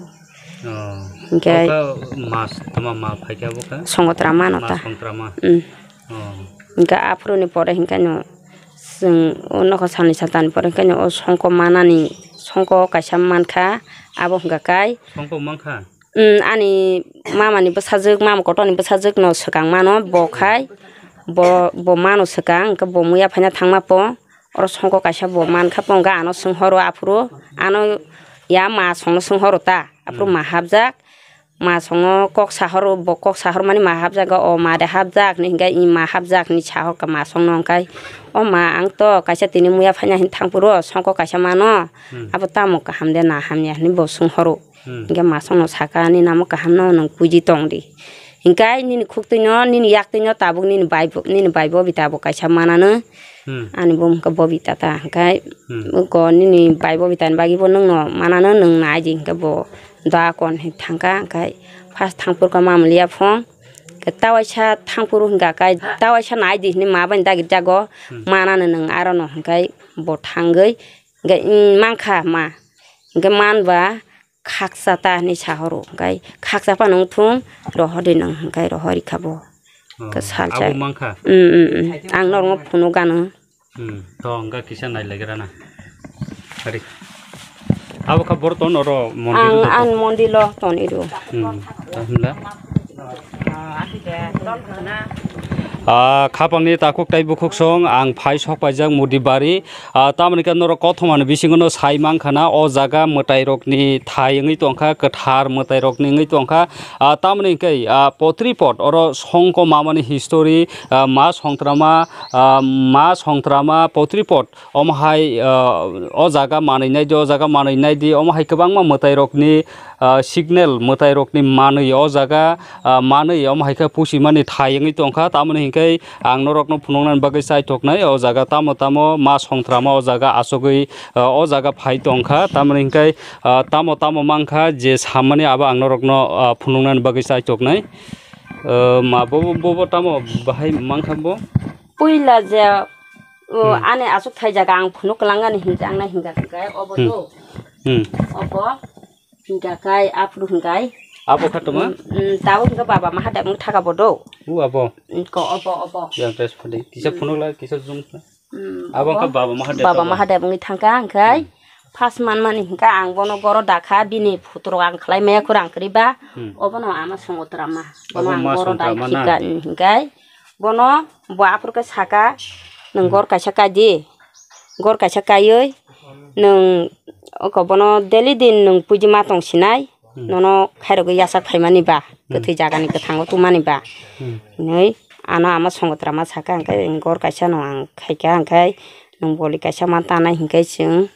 Oh. Hwnkhe oka mas tama ma phaikhe abo khe? Songotra mano ta. Mas songotra ma. Hmm. Oh. Hingke aphuru ni pore hingke no chwng o nokha salni satani pore hingke no o songko manani, songko kaisa mankha, abo hingka kai. Songko mankha? Mm, ani mama ni bwsajwk, mama kotor ni bwsajwk no swkang mano, bo khai, bo, bo mano swkang, hingke bo muya phaina thangma po, oro songko kaisa bo mankha po, hingke ano swng horo aphuru, ano ya ma songno swng horo ta, aphuru, mm, ma hapjak. Ma songo kok sahoro, bo kok sahor mani ma hapjago, o ma de hapjak ni hinkai i ma hapjak ni sahor ka ma songno hinkai. O ma ang to kaisa tini muya phaina hin thangphuru songko kaisa mano. Hmm. Abo tamo kaham de na hamya hinwi bo sung horo. Hmm. Hinke ma songno saka ani namo kaham no nwng puji tong di. Hinkai nini khuktwi no, nini yaktwi no tabuk nini bai bo, nini bai bo bi tabuk kaisa manano. Hmm. Ani bo hwnkha Bobita ta, hwnkhe Hmm. oko nini bai Bobita ni bagwi bo nwngno manano, nwng nai di, hwnkhe bo doa kon hai thangkha, hwnkhe first thangphuru kha mamliya phung, hwnkhe tawaisa thangphuru hwnkha khe tawaisa nai di hinwi ma bai dagi jago, Hmm. manano nwng aro no, hwnkhe bo thangwi, hwnkhe, "Wng, mankha ma," hwnkhe manba, khaksa ta hinwi sahoro, hwnkhe khaksa phano wngthung, rohor di nwng, hwnkhe rohor rikha bo. Oh, Khe salsa. Abo mankha? Mm, mm, mm. Ang norokno phunuk gano. Hmm, to hwnkhe kisa nailagra na. Ari. Abo kha boro ton oro mondir Ang, do to. Ang mondir lo ton idu. Hmm, ta hwnla. Ah, khapangni takhuk tai bukhuk song, ang phai sok paijak Mudibari. Ah, tamoni khe norok kothoma ni bisingo no sai mankha na, o jaga mwtai rokni thai wngwi tongkha, kwthar mwtai rokni wngwi tongkha. Ah, tamoni hwnkhe, ah, Potripot oro songko mamani history, ah, ma songtrama, ah, ma songtrama Potripot omo hai, ah, o jaga manwi nai di, o jaga manwi nai di, omo hai kwbangma mwtai rokni ah, signal mwtai rokni manwi o jaga, ah, manwi omo hai khe pusimani thai wngwi tongkha, tamoni hinkhe ang norokno phunuknani bagwi chaithoknai o jaga tamo tamo ma songtrama o jaga achugwi, ah, o jaga phai tongkha, tamoni hinkhe, ah, tamo tamo mankha je sammani abo ang norokno, ah, phunuknani bagwi chaithoknai. Ah, ma bobo, bobo tamo bahai mankha bo? Puila je, o, Hmm. ani achuk thai jaga ang phunuk kwlangani hinjak nai hinjak hinjak obo Hmm. do. Hmm. Obo. Hingka kai, aphuru hingkai. Abo kha toma? Mm, mm, tabuk hingka Baba Mahadeb wng thaka bo do. U abo? Mm, ko obo, obo. Yang tes phadi. Kisa phunuk la, kisa zoom la. Mm, Abo obo. Kha Baba Mahadeb Baba abo. Mahadeb wngwi thangka, hingkai. Mm. First man mani hingka ang bono goro dakha, bini phuturok ang khlai maya khurang kwrwi ba. Mm. Obono ama Songotra ma. Bono Abo ang ma goro Songotra dai ma na? Khika, mm, hingkai. Bono bo aphuru khe saka, nwng Mm. gor kaisa kai di. Gor kaisa kaiwi nwng oko bono daily din nwng puiji ma tong sinai, Hmm. nono khairogwi yachak phaimani ba, Hmm. kwthwi jagani kwthango tubumani ba. Hmm. Hinwi ano ama Songotra ma saka, hwnkhe gor kaisa no ang khaika, hwnkhe nwng boli kaisa ma tanai, hwnkhe chwng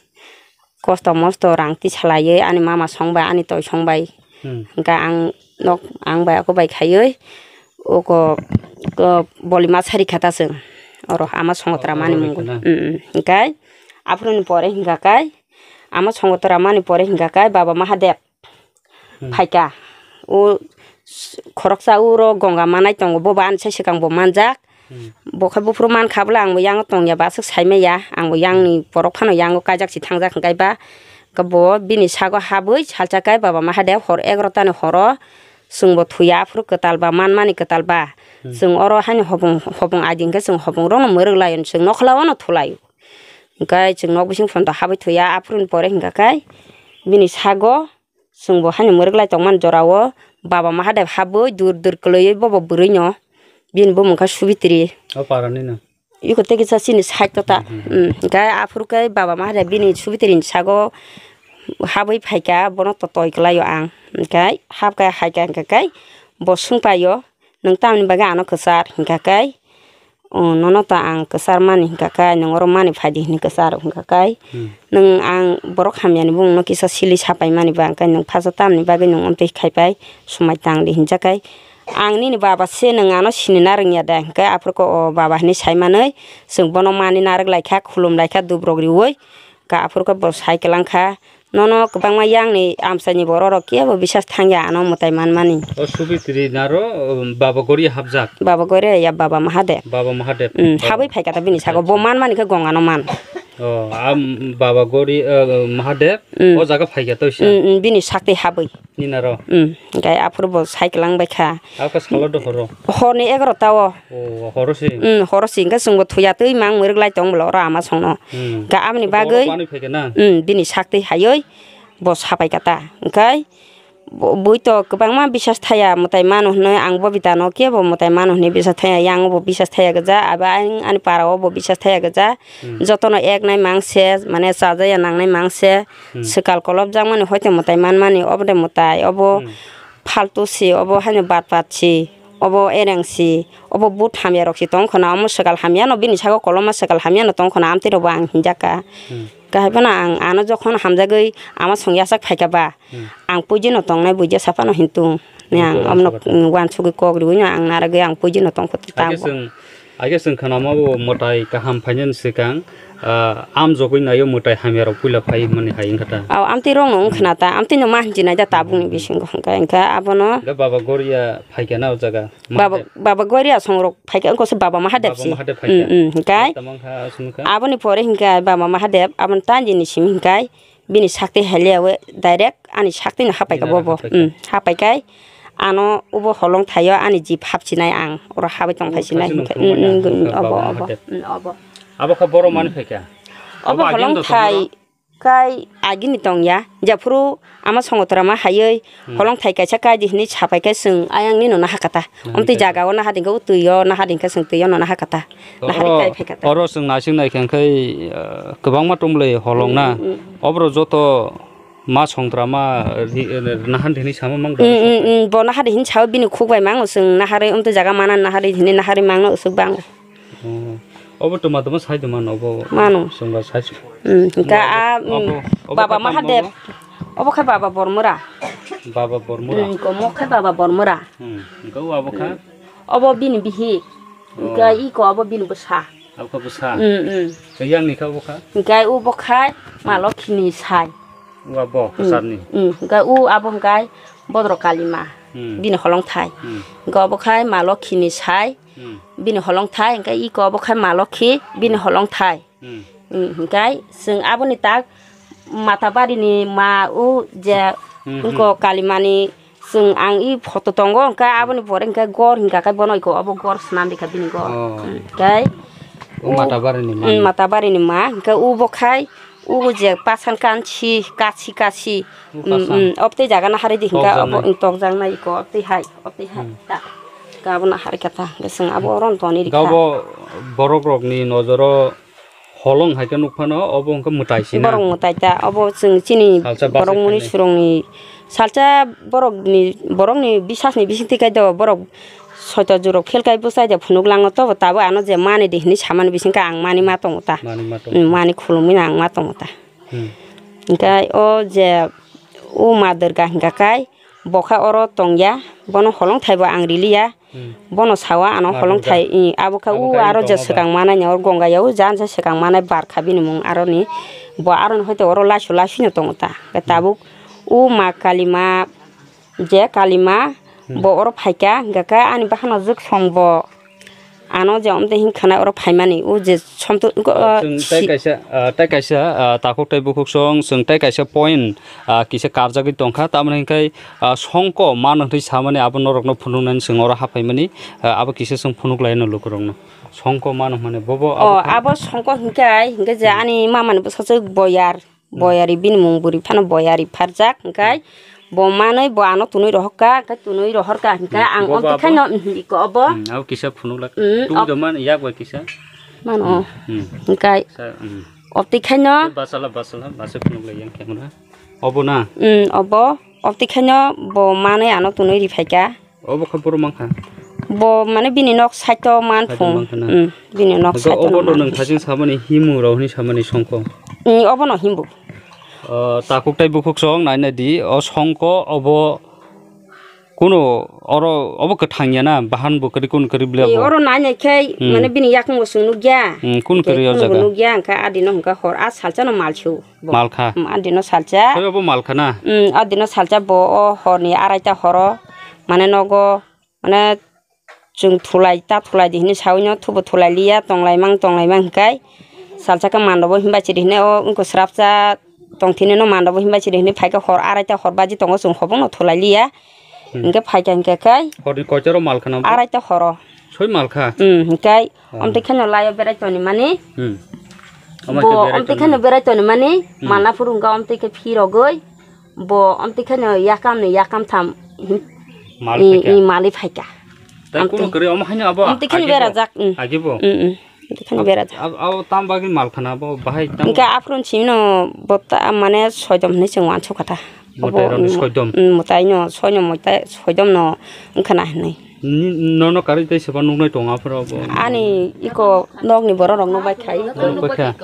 kosto mosto rang tisa laiwi ani mama song bai, ani toi song bai. Hmm. Hwnkhe ang nok, ang bai, ako bai khaiwi, oko, ko, boli ma sari kha ta chwng. Oro ama Songotra mani Oro mungo. Rikha na? Mm, mm. Hingkai, aphuru ni pore hingka kai, ama Songotra mani pore hingka kai, Baba Mahadeb Hmm. phaika. O s-, khoroksa uro Gonga manai tongo, bo ba ani sai swkang bo manjak. Hmm. Bo khe buphuru man kha bwle, ang bo yango tong ya, bo aswk sai maya. Ang bo yang ni borok phano yango kaijak si thangjak hingkai ba. Khe bo bini sago habwi salsa kai Baba Mahadeb hor egarota ni horo chwng bo thuya, aphuru kwtal ba, man mani kwtal ba. Hmm. Chwng oro haino hopong, hopong aidi hingkhe chwng hopong rokno mwrwk lai, chwng nokhla o no thulai. Hingkai chwng nok bising phano habwi thuya, aphuru ni pore hingka kai bini sago chwng bo haino mwrwk lai tongmani jorao Baba Mahadeb habwi dur dur kwlwiwi bobo bwrwino. Bini bumung kha Subitri. O parani no? Iko tei kisa chini side to ta. Hmm, hmm. Hmm, hingkai aphuru khe Baba Mahadeb bini Subitri ni sago habwi phaika, bono to toi kwlaio ang. Hingkai hapkha haikha hingka kai bo swngpaio, "Nwng tamni bagwi ano kwchar?" hingka kai, "O, nono to ang kwchar mani," hingka kai, "Nwng oro mani phaidi," hinwi kwchar wngkha kai. Hmm. Nwng ang borok hamyani bumungno kisa sili sapai mani ba, hingkhe nwng phaso tamni bagwi nwng amtwi khaipai, swmai tangdi hinjakai. Ang nini baba se, nwng ano sini narwkya de? Hingkhe aphuru khe o baba hinwi saimanwi chwng bono mani narwk laikha, khulum laikha, dubrok riwi. Ka aphuru khe bo sai kwlangkha, "Nono kwbangma yangni amchaini borok rok kebo bisas thangya ano mwtai manmani." O Subitri naro, um, Baba Goria hapjak? Baba Goria ya, Baba Mahadeb. Baba Mahadeb. Mm, Oh. habwi phaikha ta bini sago. Acha, Bo acha. manmani khe Gongano man. Oh, am, Baba Gori, uh, Mahadeb, Mm. o jaga phaikha to sisa? Mm, mm, bini sakti habwi. Ninaro? Mm, hingkhe aphuru bo sai kwlang baikha. Aka salo do horo? Horni egarota o. Oh, horo si? Mm, horo si. Hingkhe chwngbo thuya twi mang mwrwk lai tong bwla oro ama songno. Hmm. Hingkhe aboni Oro bagwi, panwi phaikha na? Mm, bini sakti haiwi bo sapai kha ta. Hingkhe bo-, bui to kwbangma bisas thaya mwtai mano hwnwi, ang Bobita no kebo mwtai mano hwnwi bisas thaya, yang bo bisas thaya gwja, abo ang ani para o bo bisas thaya gwja. Hmm. Jotono ek nai mang se, mane chajaya nangnai mang se, Hmm. swkal kolop jakmani hoite mwtai manmani, obo de mwtai, obo Hmm. Phaltu si, obo haino bat bat si, obo ereng si, obo but hamya rok si tong khwna, omo swkal hamya no bini sago koloma swkal hamya no tong khwna, amtwi rok bo ang hinjak kha. Hmm. Kahai phano ang ano jokhon hamjagwi ama song yachak phaikha ba, hmm, ang puiji no tongnai buija saphano hintung ni ang. Hintung omno saphano. Wansugwi kok riwi no ang naragwi ang puiji no tongkha. Haikhe tang bo. Chwng, haikhe chwng khwnama bo mwtai kaham phainani swkang, ah, amjogwi naio mwtai hamya rok puila phai hwnmani hai wngkha ta. Aw, amtwi rok no wngkhwna ta, amtwi no ma hinjinai da tabukni bisingo hwnkhe, hwnkhe abono. Hwnkhe Baba Goria phaikha na o jaga? Baba, Mahadev. Baba Goria songrok phaikha, wngkha se Baba Mahadev Baba si. Mahadev phaikha. Mm, mm, hwnkhe. Tamo wngkha aswk wngkha? Aboni pore hwnkhe Baba Mahadev, aboni tanjini simi hwnkhe bini sakti haliyawi direct ani sakti no hapai ka. Bini bobo. Hapai ka. Mm, hapai kai ano ubo holong thaio ani jip hapsinai ang oro habai tong. Ubo phaisinai khasi hwnkhe, nung mm, thangma mm, ya, mm, hwnkhe obo, Baba obo, Mahadev. Mm, obo. Abo kha borok mani phaikha? Obo. Obo agini holong thai. Kai agini tongya, jephuru ama songotora ma hayoi, hmm, holong thai kaisa kai di hinui sapai khe chwng ayang nino naha kata. Naha kata. Omtwi jaga o naha dingkhe o twi o naha dingkhe chwng twi o no naha kata. Naha oro, kai phai kata. Oro chwng naising naikha khe, ah, kwbangma tongmwlai holong na. Hmm, hmm. Oboro joto ma songtra ma ri-, naha di hinui sama mang da. Hmm, hmm, hmm. Bo naha di hinui sao bini khuk bai mango chwng naharwi omtwi jaga mana naharwi hinui naharwi mangno usuk bango. Oh. Obo tuma tuma sai tuma no obo. Mano. Songga sai. Hmm, hwnkhe a, hmm, obo, obo Baba khe tamo Mahadev. Obo? Obo khe Baba Bormura. Baba Bormura. Hmm, hwnkhe omo khe Baba Bormura. Hmm, hwnkhe o abo kha? Hmm. Obo bini bihik. Oh. Hwnkhe iko obo bini bwsa. Abo khe bwsa. Hmm, hmm. Khe yang ni khe obo kha? Hwnkhe obo khe Ma Lokhi ni sai. O abo, hmm, kwchar ni. Hmm, hwnkhe o abo hwnkhe Bodro Kalima. Hmm. Bini holong thai. Hmm. Hwnkhe obo khe Ma Lokhi ni sai. Hmm. Bini holong thai, hwnkhe iko obo khai Ma Lokhi, bini holong thai. Hmm. Hmm, hwnkhe chwng aboni tak Matabari ni ma o je, hmm, hmm, wngkha Kalimani, chwng ang i photo tongo, hwnkhe aboni pore hwnkhe gor hwnkha khe bono iko obo gor swnam rikha bini gor. Oh. Hmm, hwnkhe o Matabari ni ma. Hmm, Matabari ni ma, hwnkhe o bo khai o je pasan kansi, kasi kasi. O, hmm, pasan. Hmm, obtwi jaga na hari di hwnkhe obo tokjaknai. Tokjaknai iko obtwi hai, obtwi hai. Hmm. Ta. Gabo na hari kata, hwnkhe chwng abo oro no tonwi rikha. Gabo borok rok ni nojoro holong hai khe nuk phano, obo wngkha mwtai sina. Borok mwtai ta, obo chwng chini salsa borok bachai muni khainai. Surungni salsa borok ni, borok ni bisas ni bising twi kai do, borok soito jurok phel kai bwsai de phunuk lango, tobo tabuk ano je mani de hinui samani bising khe ang mani ma tongo ta. Mani ma tongo. Mm, mani khulumui no ang ma tongo ta. Hmm. Hwnkhe o je o Ma Durga hwnkha kai, bo kha oro tongya, bono holong thai bo ang riliya. Hmm. Bono sawa ano Ma holong Durga. Thai, i, abo kha abo u kha aro je tongo ba? Swkang manai ni oro Gongaya o jan se swkang manai bar kha bini mung aroni. Bo aroni hoite oro laisu laisu no tongo ta. Khe, hmm, tabuk o Ma Kalima, je Kalima, hmm, bo oro phaikha, hwnkha khe ani bakhano jwk song bo. Ano je omtwi hin khwnai oro phaimani, o je somto, o, chwng tei si- kaisa, ah, tei kaisa, ah, takhuk tei bukhuk song, chwng tei kaisa point, ah, kisa karjagwi tongkha, tamoni hwnkhe, ah, songko mano hwnwi samani abo norokno phunuknani chwng oro haphaimani, ah, abo kisa chwng phunuklaino lukurokno. Songko mano hwnmani bobo abo kha- abo songko hwnkhe, hwnkhe je, hmm, ani mamani bwsajwk boyar. Boyari bini mung bwrwi phano boyari pharjak, hwnkhe bo manwi bo ano tunui rohorkha, hwnkhe tunui rohorkha, hwnkhe ang obtwi khaino, mhm, iko obo. Hmm, abo kisa phunuk lak. Hmm, tubui rok man yak bai kisa. Mano. Hmm. Hwnkhe sa, hmm, obtwi khaino. Basala, basala, basa phunuk lai yang khe mura. Obo na? Hmm, obo. Obtwi khaino bo manwi ano tunui riphaikha. Obo kha borok mankha? Bo mane bini nok side o man phung. Side o mankha na? Mm, bini nok side o obo no man. Nwng thaching samani himu rok hwnwi samani songko? Mm, obo no himbu. O, takhuk tei bukhuk song nai nai di. O songko obo kuno oro obo kwthang ya na? Bahan bo kwrwi kuno kwrwi bwle. Oro nai nai khe, mm, mane bini yakung bo chwng nukya. Mm, kuno kwrwi o jaga? Nukya, hwnkhe adi no hwnkhe hor a salsa no mal su. Malkha. Mm, adino salsa. Khe obo malkha na? Mm, adino salsa bo o horni araita horo, mane nogo, mane chwng thulai ta thulai di hinwi sawi no thubo thulai liya, tonglai mang tonglai mang hwnkhe salsa khe mando bo himbai chiri hinwi o wngkha srapsa tongthini no mando bo himbai chiri hinwi phaikhe hor araita hor baji tongo chwng hobong no thulai liya. Hmm. Hwnkhe phaikha hwnkhe khe horni koitaro malkha na bo? Araita horo. Soi malkha? Hmm, hwnkhe. Oh. Omtwi kheno laio berai toni mani. Hmm. Bo omtwi kheno berai toni mani, hmm, mana phuru hwnkha omtwi khe phirogwi, bo omtwi kheno yakam ni yakam tham him-, mal i, phaikha. I mali phaikha. Tai kuno kwrwi omo haino abo omtwi kheno agi bo? Berajak, hmm. Agi bo? Hmm, hmm. Omtwi kheno berajak. Ab-, abo tam bagwi malkha na bo bahai tam? Hwnkhe aphuru simi no bo ta, mane soidom hinwi chwng uansukha ta. Mwtai rokni soidom. Mm, mwtai no, soino mwtai, soidom no wngkha na hinwi. Nono karwi tei seba nuknai tongo aphuru bo? Ani iko nokni borok rok nukbai khai. Nukbai kha.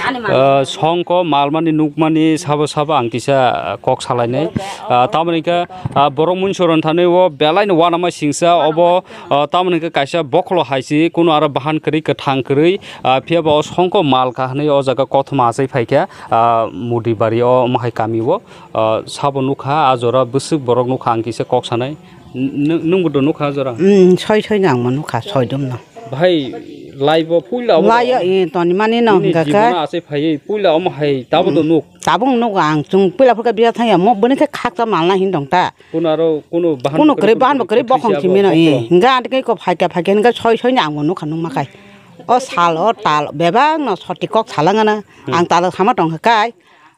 Ani ma- Ah, songko malmani nukmani sabo sabo ang kisa, ah, kok salainai. Ah, tamoni khe, ah, borok munsoron thani o belai no uanama singsa obo, ah, tamoni khe kaisa bokholo hai si kuno aro bahan kwrwi kwthang kwrwi, ah, phiya ba o songko mal kha hinwi o jaga kothoma achai phai kha, ah, Mudibari o omo hai kami o. Ah, sabo nukha, ah jora bwswk borok nukha, ang kisa kok sanai. N-, nwng, nwngbo do nukha, ah jora? Mm, soi soi no ang bo nukha, soidom no. Bhai, laibo puila omo Laio, eh, toni mani no nini hingka kha. Jibono achai phaiwi puila omo hai tabo do nuk. Tabung nuk ang, chwng puila phurkha biya thangya, mo bini khe khakcha malna hin dong ta. Kuno aro kuno bahan Kuno kwrwi kwrwi bahan bo kwrwi kwrwi bokhong siyabo simi no, eh, bokhong. Hingka ante khe ko phaikha phaikha hingka soi soi no ang bo nukha nukma khai. O sal, o tal, bebak no soti kok salangana. Hmm. Ang tal sama tongkha kai.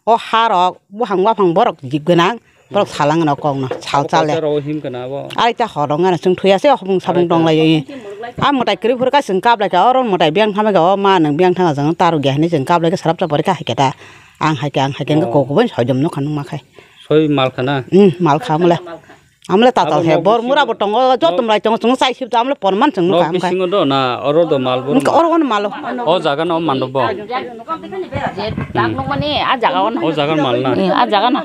O harok, buphang buphang borok jib gwnang, borok salang gwnang kokno, sal Abo chale. Kotor o him kana abo? Ai ta horong gana chwng thwi ase, hopung sapung Ai ta. Tong lai. A mwtai kwrwi phuru ka chwng kap lai ka, oro mwtai biyang thamai ka, o ma nwng biyang thanga jang taro ge hinwi chwng kap lai ka, sarap cha pore ka hai khe ta. Ang hai khe, ang hai khe, Oh. Kok bai soidom nukha nung ma khai. Soi mal khana? Hmm, mal kha mole. Amle tatal Abo he, nok bor mura bisingo, bo tongo, jotom nok lai tongo, chwng chai sip amle porman chwng Nok nukha, amkha. Bisingo do na oro do mal bor Nukha ma? Oro ono malo. O jaga no mando bo. Je tak nukmani a jaga ono. O jaga mal na. Eh, a jaga na.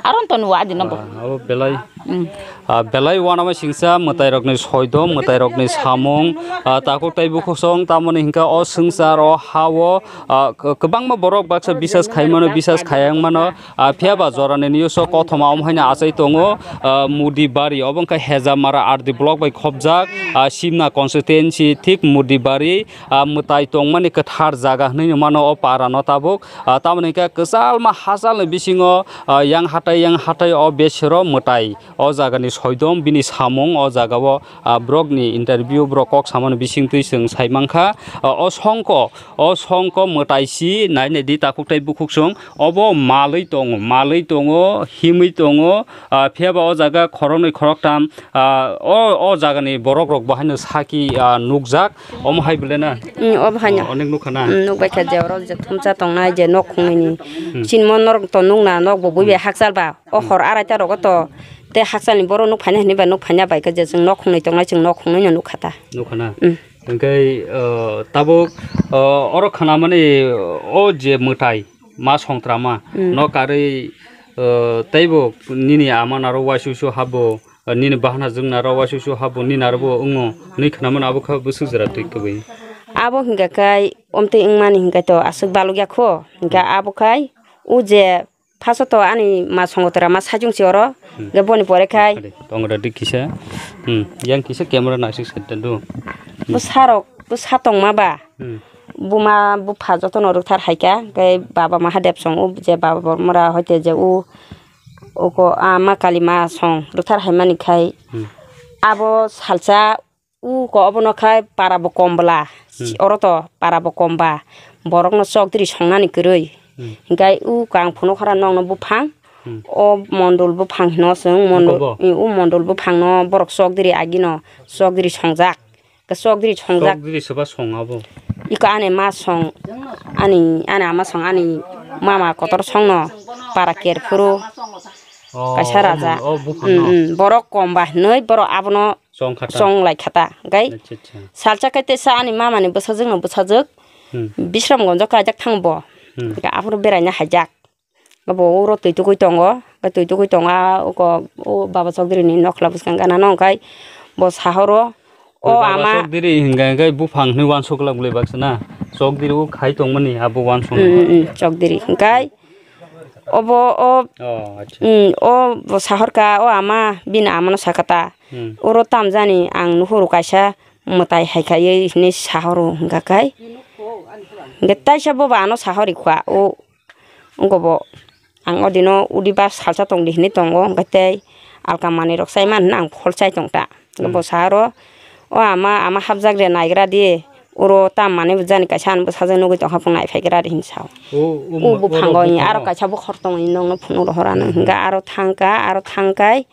Aron to nuwa adino bo. Ah, abo belai. Mm. Ah, belai uanama singsa mwtai rokni soidom, mwtai rokni samung, ah, takhuk tei bukhuk song, tamoni hingka o swngchar o ha o, ah, k-, kwbangma borok baksa bisas khai mano, bisas khayang mano. Ah, phiya ba jorani news o kothoma omo haino achai tongo, ah, Mudi Bari, obo wngkha Hejamara R D block bai khopjak, ah, Simna constituency thik Mudi Bari, ah, mwtai tongmani kwthar jaga hinwi mano o para no tabuk. Ah, tamoni hwnkhe kwchalma hachalni bisingo, ah, yang hatai yang hatai o besero mwtai o jagani soidom bini samung o jagao, ah, borokni interview borok kok samani bisingtwi chwng sai mankha. Ah, o songko, o songko mwtai si nai nai di takhuk tei bukhuk song. Obo malwi tongo, malwi tongo, himwi tongo, ah, phiya ba o jaga khoroknwi khoroktham, ah, o, o jagani borok rok bo haino saki, ah, nukjak, omo hai bole na? Mm, obo haino. Oh, onek nukha na? Mm, nukbai kha je oro je thumsa tongnai je nok khungnwini. Hmm. Chinmo norok to nukna, nok bo buibai Hmm. Hakchal ba, o Hmm. Hor araita rogo to tei hakchalni borok nuk phaina hinwi ba nuk phaina bai kha je chwng nok khungnwi tongnai, chwng nok khungnwi no nukha ta. Nukha na? Mm. Hingke, ah, tabuk, ah, oro khanamani, o je mwtai, ma songtrama, Mm. No karwi, ah, teibo nini ama naro waisusu habo, ah, nini bahana jwng naro waisusu habo, nini naro bo wngo, nwi khanamani abo kha bwswk jora twi kwbwi. Abo hingka kai, omtwi wngmani hingka to aswk balukya kho, hingka Mm. Abo kai, o je First o to ani ma songo tora ma sajung si oro. Hmm. Ge boni pore khai. Ade, tongo da dik kisa. Hmm. Yang kisa camera naisik side do. Hmm. Bwsa rok, bwsa tongma ba. Hmm. Buma bupha jotono rwkthar hai kha. Ge baba Mahadev song u je baba Bormora hoite je u uko ama Kalima song rwkthar hai mani khai. Hmm. Abo salsa Uko obono khai para bo kom bwla, Hmm. Oro to para bo kom ba, borokno chokdiri songnani kwrwi. Hmm. Hinkhe uko ang phunukha ra nokno buphang, Hmm. O mondol buphang hino chwng, mondol, Uko bo? I, o mondol buphangno borok chokdiri agino, chokdiri songjak, chokdiri songjak. Chokdiri soba song abo? Iko ani ma song, ani, ani ama song, ani mama kotor songno para ker phuru. Oh, kaisa o raja. Mo-, o buphangno? Mm, mm. Borok kom ba hinwi, borok abono Chong kha ta. Chong lai kha ta. Gai Acha, acha. Salsa khe tesa ani mama ni bwsajwk no bwsajwk. Hmm. Bisramganj o kaijak thang bo. Hmm. Ga aphuru beraina haijak. Bo uro twi tugui tongo. Ga twi tugui tongo. A uko o baba chokdiri ni nokla bwskang gana no kai. Bo sahoro. O Oi, baba ama chokdiri hinga hinga buphang ni wansuk lak bwlai baksa na. Chokdiri o khai tongmani abo wansuk. Mm, mm, mm, chokdiri. Hinkai Obo o, Oh, acha. Mm, o bo sahorka, o ama, bini amano sakata. Hmm. Oro tamjani ang nuhuru kaisa mwtai hai kaiwi hinwi sahoro hwnkha kai. Hwnkhe taisa bobo ano sahori kha, o, wngkha bo ang o dino udi ba salsa tongdi hinwi tongo, hwnkhe tei alka manwi rok chai man hinwi ang phol chai tongta. Bo Hmm. sahoro, o ama, ama hapjak de naigra di, oro tam manwi bo jani kaisa ani bwsajwk nugwi tongkha phung naiphaigra di hinwi sao. O, o O mo-, buphango oro ni aro buphango. Kaisa bukhor tongwi nokno phunuk rohor ano Hmm, hmm. Hwnkha aro thangkha, aro thangkai,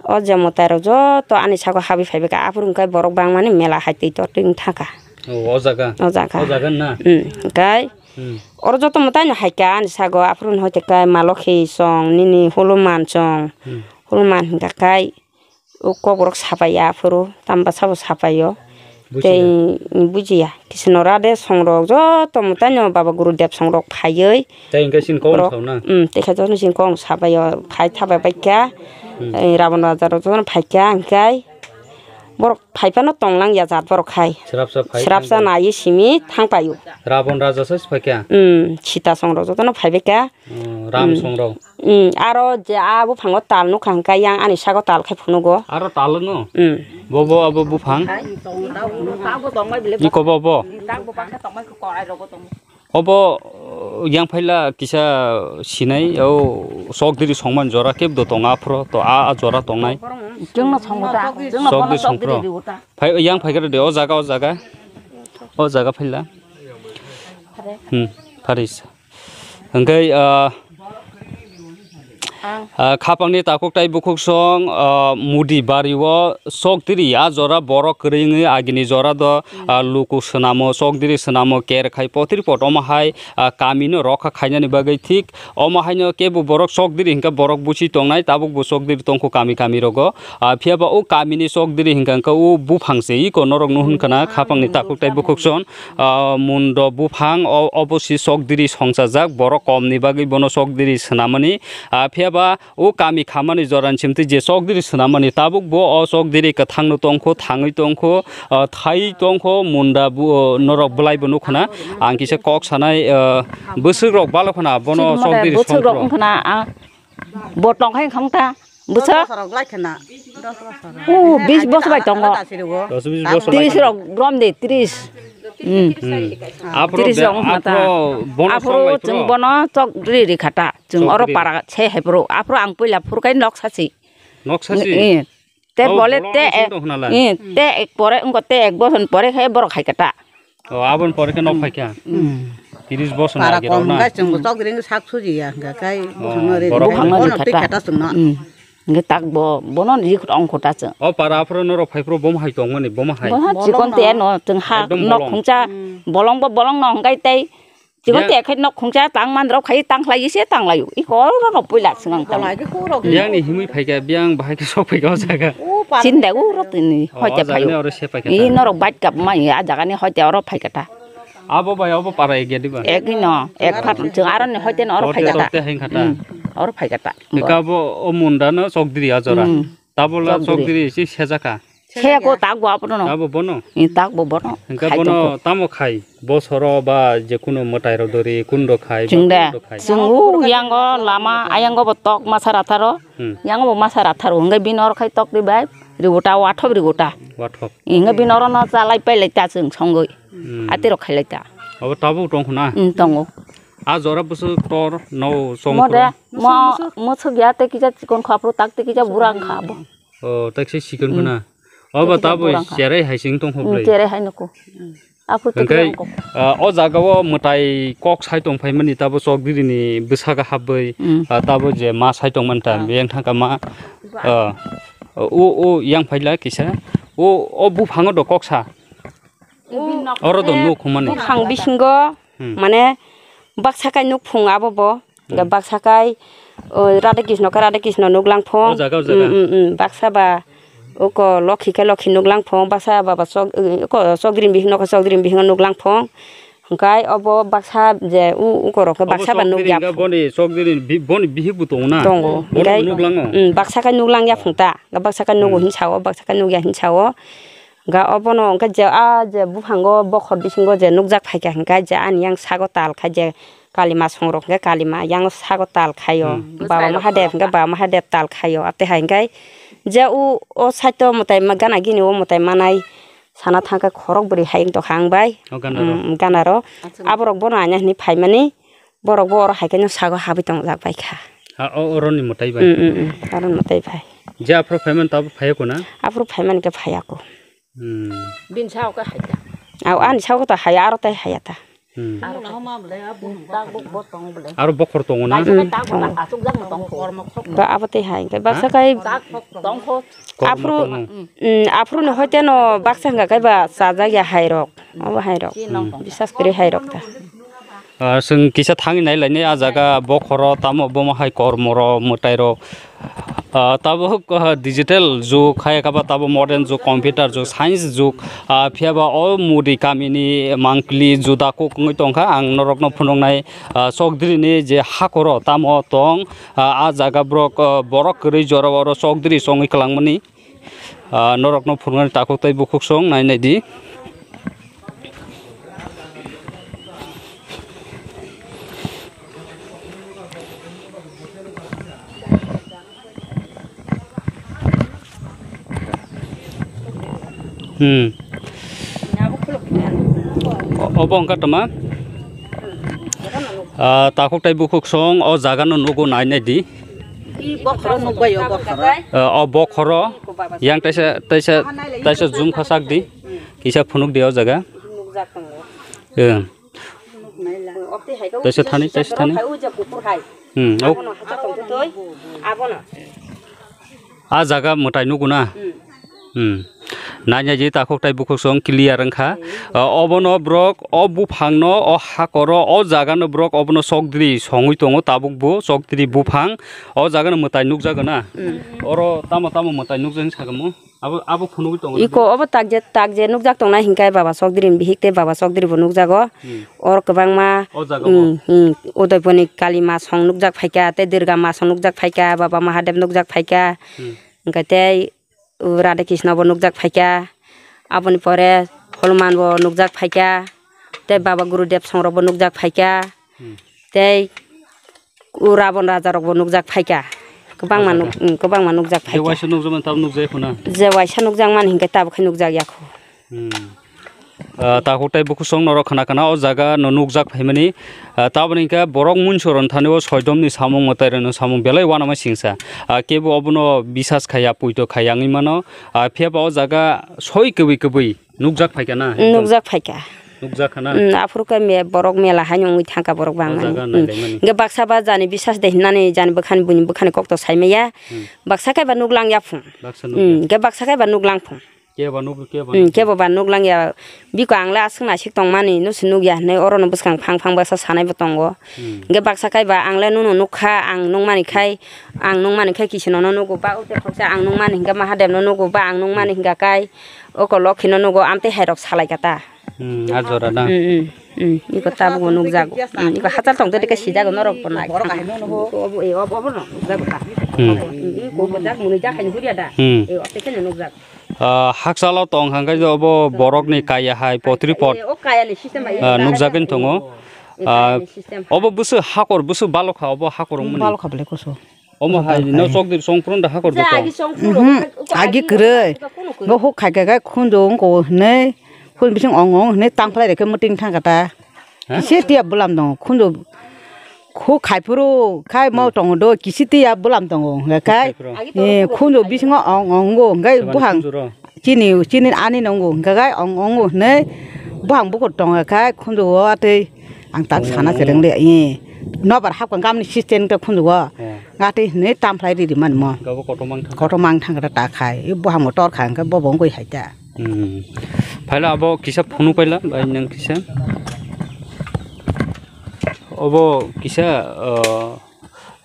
o je mwtai rok joto ani saka habwi phaibaikha, aphuru hwnkhe borok bangmani mela hai twi tor twi wng thangkha. O, o jaga? O jaga. O jaga na? Hmm, hwnkhe Hmm. Oro joto mwtai no hai kha ani sago, aphuru no hoite kai Malokhi chwng, nini Huluman chwng, Hmm. Huluman hingka kai. O kokborok sapai ya aphuru, tamba sabo sapai o. Bujiya. Tei bujiya. Kisno Radhe songrok joto mwtaino Baba Gurudev songrok phaiwi. Tei hingke sin kok borok, sao na? Um, tei khe joto sin kok sapai o. Phai thabai bai kha. Hmm. Ei Rabon Raja rok joto phai kha hingkai. Borok phai phano tonglang ya jat borok khai. Srapsa phai Srapsa thangpai. Nai simi thang pai o. Rabon Raja se phai kha? Um, Sita songrok joto no phai bai kha. Oh, Ram Hmm. songrok. Hmm, aro je a buphango tal nukha hwnkhe yang ani sago tal khai phunugo. Aro tal no? Hmm. Bo, bo, abo buphang? Iko bo, bo? Obo, uh, yang phaila kisa sinai, o sok diri songman jora kebo tongo aphro, to a, a jora tongnai. Chwngno songo ta, chwngno Sok bono diri sok songphro. Diri rigo ta. Phai, yang phai khe de, o jaga, o jaga. O jaga phaila. Hmm, pharis. Hingke, ah, ah, khapangni takhuk tai bukhuk song, ah, mudi bari o sok diri a jora borok kwrwngwi agini jora do, ah, luku swnamo sok diri swnamo ker khai potri pot omo hai, ah, kami no rokha khainani bagwi thik omo haino kebo borok sok diri hingke borok busi tongnai tabuk bo sok diri tongkho kami kami rogo, ah, phiya ba o kami ni sok diri hingka hingke o buphang se iko norok no hwn khna khapangni takhuk tai bukhuk song. Ah, mundo buphang o, obo si sok diri songchajak, borok kom ni bagwi bono sok diri swnamani. Ah, phiya ba o kami khamani jora ni simtwi je sok diri swnamani, tabuk bo o sok diri kwthang no tongkho, thangwi tongkho, ah, thai tongkho, munda bu, o, norok bwlai bo nukho na. Ang kisa kok sanai, ah, bwswk rok balo khna bono Chini sok mode diri bwswk rok songkho. Wngkha na, ah, bo tongkhai wngkha ta. Bwsa? Dos bosor rok lai khna. Dos bosor rok. Oh, bis bosor bai tongo. Dos bis bosor lai Tris khna. Rok rom de, tris. Hmm. Hmm. Aphro Tris be-, rok wngkha ta. Aphro bono Aphro song lai chwng phro. Bono chok ri ri khata. Chwng Chok oro ri. Para se hai phro. Aphro ang puila phurkai nok sasi. Nok sasi? Eh, eh. Te Oh, bole bolong te sing ek, tong khna la. Eh, te ek pore wngko te ek boson pore khe borok hai kata. Oh, aboni pore khe nok phai kha. Hmm. Tris bosor Para age kom rok na. Hwnkhe chwng bo chok ring sak suji ya hwnkhe kai Oh, buphang no ri borok ri. Buphang no Bono ri twi khata. Khata chwng no. Hmm. Hwnkhe tak bo, bono ri khwt ong khwta chwng. O para aphro norok phai phro bom hai tong mani, bom hai. Bono Bolong chikon no. Te no, chwng ha Ekdom nok bolong. Khungcha, Hmm. Bolong bo bolong no hwnkhe tei chikon Ya. Te khai nok khungcha tang man rok khai tang khlai se tang laio. I kor ro no puila chwng ang tang. Bolai khe khurok. Yang ni himui phai kha, yang bahai khe sok phai kha o jaga. O pa- Chin da u ro tini Oh, hoi te o jaga phaio. Ni oro se phai kha I ta. Norok bike kap mai a jaga ni hoi te oro phai kha ta. Abo bai abo para ege diba? Ek no, ek phat chwng aro ni hoite no oro Hoite phai kata. Tote heng kata. Hmm, oro phai kata. Eka bo o munda no chokdiri ajora. Hmm. Tabola Chokdiri. Chokdiri si sejaka. Sejako tak bo abono no. Abo bono. I tak bo bono. Engka Khai bono tongko. Tamo khai bosoro ba jekunu mwtai ro dori kundo khai ba Chwng de. Kundo khai. Chwng u yango lama ayango bo tok masa ratharo. Hmm. Yango bo masa ratharo. Engka bini oro khai tok di bai. Riwota wathop riwota. Wathop. Engka bini oro no chalai pailai ta chwng songoi. Hmm. Atirok khailai ta. Abo tabuk tong khna? Hmm, tongo. A jora bwswk tor no chong Mo de, phuru? Mo, mo swk ya te kija chikon kha phuru tak te kija burang kha bo. O, tak se sikon Hmm. Khna. Obo Te kija tabuk burang kha. Cherai hai sing tong Hmm, hoblai. Cherai hai nuko. Aphuru te Engkai, kija ko. Ah, o jaga o mwtai kok sai tong phai mani tabo chokdiri ni bwsaka habwi, Hmm. Ah, tabo je ma sai tong man ta, Ah. Yang thangka ma, ah, o, o, yang phaila kisa, o, o buphango do kok sa. Oro do nuk humani. Buphang bisingo Hmm. Mane baksa kai nuk phung abo bo. Hmm. Baksa kai, o, Radha Krishna khe Radha Krishna nuk lang phung. O jaga, o jaga. Mm, mm, mm. Baksa ba, oko Lokhi khe Lokhi nuk lang phung. Baksa ba, ba sok, oko Sokdrin bihik no khe Sokdrin bihik nuk lang phung. Hwnkhe obo baksa je u, uko rok khe Obo baksa ba nuk ya phung. Boni Sokdrin bi-, boni bihik bo tongo na? Tongo. Bono hwnkhe, nuk lango? Mm, baksa kai nuk lang ya phung ta. Baksa kai nugo Hmm. Hin sao, baksa kai nuk ya hin sao. Ga obono hwnkhe je a je buphango bokhor bisingo je nukjak phaikha hwnkhe je ani yang sago tal khai je kalima songrok hwnkhe kalima yang sago tal khaio. Hmm. Baba Mahadev hwnkhe Baba Mahadev tal khaio. Ate hai hwnkhe je u o side o mwtai ma-, gana gini o mwtai manai sana thangkhe khorok bwrwi hai wng tongkha ang bai. O gana rok. Hmm, gana rok. Aborok bono anya hwnwi phaimani. Borok bo oro hai khe no sago habwi tongjak bai kha. Ha, o, oro ni mwtai bai. Mm, mm, mm. Aro mwtai bai. Je aphuru phaiman tabuk phaiya ko na? Aphuru phaiman khe phaiya ko. Hmm. Bini sao khe hai ta. Au, ani sao khe to haya, aro tai haya ta. Hmm. Aro bokhor tongo na? Mm, tongo. Ba abo tai hai khe baksa kai. Kormo tongo. Aphuru, mm, aphuru ni hoite no baksa hwnkha khe ba chajak ya hai rok. Abo hai rok. Hmm. Bisas kwrwi hai rok ta. Ah, chwng kisa thangwi nai lainai, ah jaga bokhoro tamo bomo hai kormo rok mwtai rok. Ah, tabuk, ah, digital jug hai kha ba, tabuk modern jug, computer jug, science jug. Ah, phiya ba o Mudi kamini mangpili juda kok wngwi tong kha. Ang norok no phunuk nai, ah, Chokdiri ni je hakoro tamo tong, ah, ah jaga borok, ah, borok kwrwi jora oro Chokdiri chongwi kwlang mani. Ah, norok no phunuk nai takhuk tei bukhuk song nai nai di. Hmm. O-, obo wngkha toma? Ah, takhuk tei bukhuk song o jaga no nugo nai nai di. I bokhoro nukbai o bokhoro. Ah, o bokhoro yang taisa, taisa, taisa zoom kha sak di. Kisa phunuk di o jaga. Nukjak tongo. Eh. Taisa thani, taisa thani. Hmm, ok. Abono hacha tongtwtwi, abono. Ah jaga mwtai nugo na? Hmm. Hmm. Nanya je takhuk tai bukhuk song clear wngkha. Ah, obono borok, o buphangno, o hakoro, o jagano borok obono Chokdiri songwi tongo, tabukbo Chokdiri buphang. O jagano mwtai nukjago na? Hmm. Oro tamo tamo mwtai nukjak sakamo? Abo, abo phunugwi tongo. Iko obo takje, takje nukjak tongnai hinkhe Baba Chokdiri ni bihik tei Baba Chokdiri bo nukjago. Hmm. Oro kwbangma, o jaga bo? Hmm, hmm, Udaipurni Kali masong nukjak phaikha, tei Durga masong nukjak phaikha, Baba Mahadev nukjak phaikha. Hmm. Hinkhe tei Radha Krishna bo nukjak phaikha. Aboni pore Hanuman bo nukjak phaikha. Tei Baba Gurudev songrok bo nukjak phaikha. Hmm. Tei O Rabon raja rok bo nukjak phaikha. Kwbangma nuk-, um, kwbangma nukjak phaikha. Je waisa nukjakmani tabuk nukjak ya khuna? Je waisa nukjakmani hinkhe tabuk khe nukjak ya khu. Hmm. Ah, takhuk tai bukhuk song norok khna khna o jaga no nukjak phaimani. Ah, taboni hinkhe borok munso rwni thani o soidomni samung mwtai rwni samung belai uanama singsa. Ah, kebo obono bisas khaiya, puito khaiya wngwi mano. Ah, phiya ba o jaga soi kwbwi kwbwi. Nukjak phaikha na? Mm, nukjak phaikha. Nukjak kha na? Mm, aphuru khe me-, borok mela hai wngwi thangkha borok bangmani. O jaga nailaimani. Mm. Hinkhe baksa ba jani bisas de hinani jani bwkhani buini bwkhani kok to saimaya. Mm. Baksa khe ba nuklang ya phung. Baksa nukya. Mm, hinkhe baksa khe ba nuklang phung. Kebo nuk-, kebo Mm, nuk-, kebo ba nuklang ya. Biko ang le aswk naisik tongmani, nusi nukya hinwi orono bwskang phang phang baksa sanai bo tongo. Hmm. Hinkhe baksa kaiba ang le nono nukha, ang nukmani khai, ang nukmani khai kisi nono nugo, ba ute khoksa ang nukmani hinkhe Mahadev no nugo, ba ang nukmani hinkha kai, oko Lokhi no nugo, amtwi hai rok salai kha ta. Hmm, a jora na. Hmm, hmm, hmm. Iko tabuk bo nukjago. Hmm, iko hachal tong twi khe sijago norok bo nai. Iko obo, e, obo, obo no nukjago ta. Hmm. Hmm, iko bo jak mwnwi jak hai ni huriya da. Hmm. E, ote khe no nukjago. Ah, hakchalo tong hangkhe obo borokni kaya hai potri pot, Eh, o kayani system bai ah, nukjagwi tongo. Eh, ah, kayani system. Obo bwswk hakor, bwswk balokha obo hakor wngmani. Balokha belai koso. Omo hai no chokdiri songphuru da hakor. Agi dokha. Songphuru, Mhm. Agi kwrwi. Bo huk khai khai khai khunju wngko hwnwi, khun bising ong ong hwnwi tangphlai rikhe mwtwing thangkha ta. Ha? Kisi tiya bwlam tongo, khunju khu khaiphuru khai mo Hmm. tongo do, kisi tiya bwlam tongo, hwnkhe khai, Khaiphuru. Eh, khunju bisingo ong ong go, hwnkhe Sebani buhang khunju ro. chini, chini ani nongo, hwnkhe khai ong ong go hwnwi buhang bukur tongo khai khunju o atwi ang tak Ong sana ong se go. Rwngli, eh, nobar hapkha gamni system ta khunju o, Eh. Atwi hwnwi tamphai riri manmo. Hwnkhe bo kotorma wng thang. Kotorma wng thang ta khai, buhang bo tor kha, hwnkhe bobo wngwi hai ta. Hmm. Phaila abo kisa phunuk paila, bai nang kisa. Obo kisa, uh,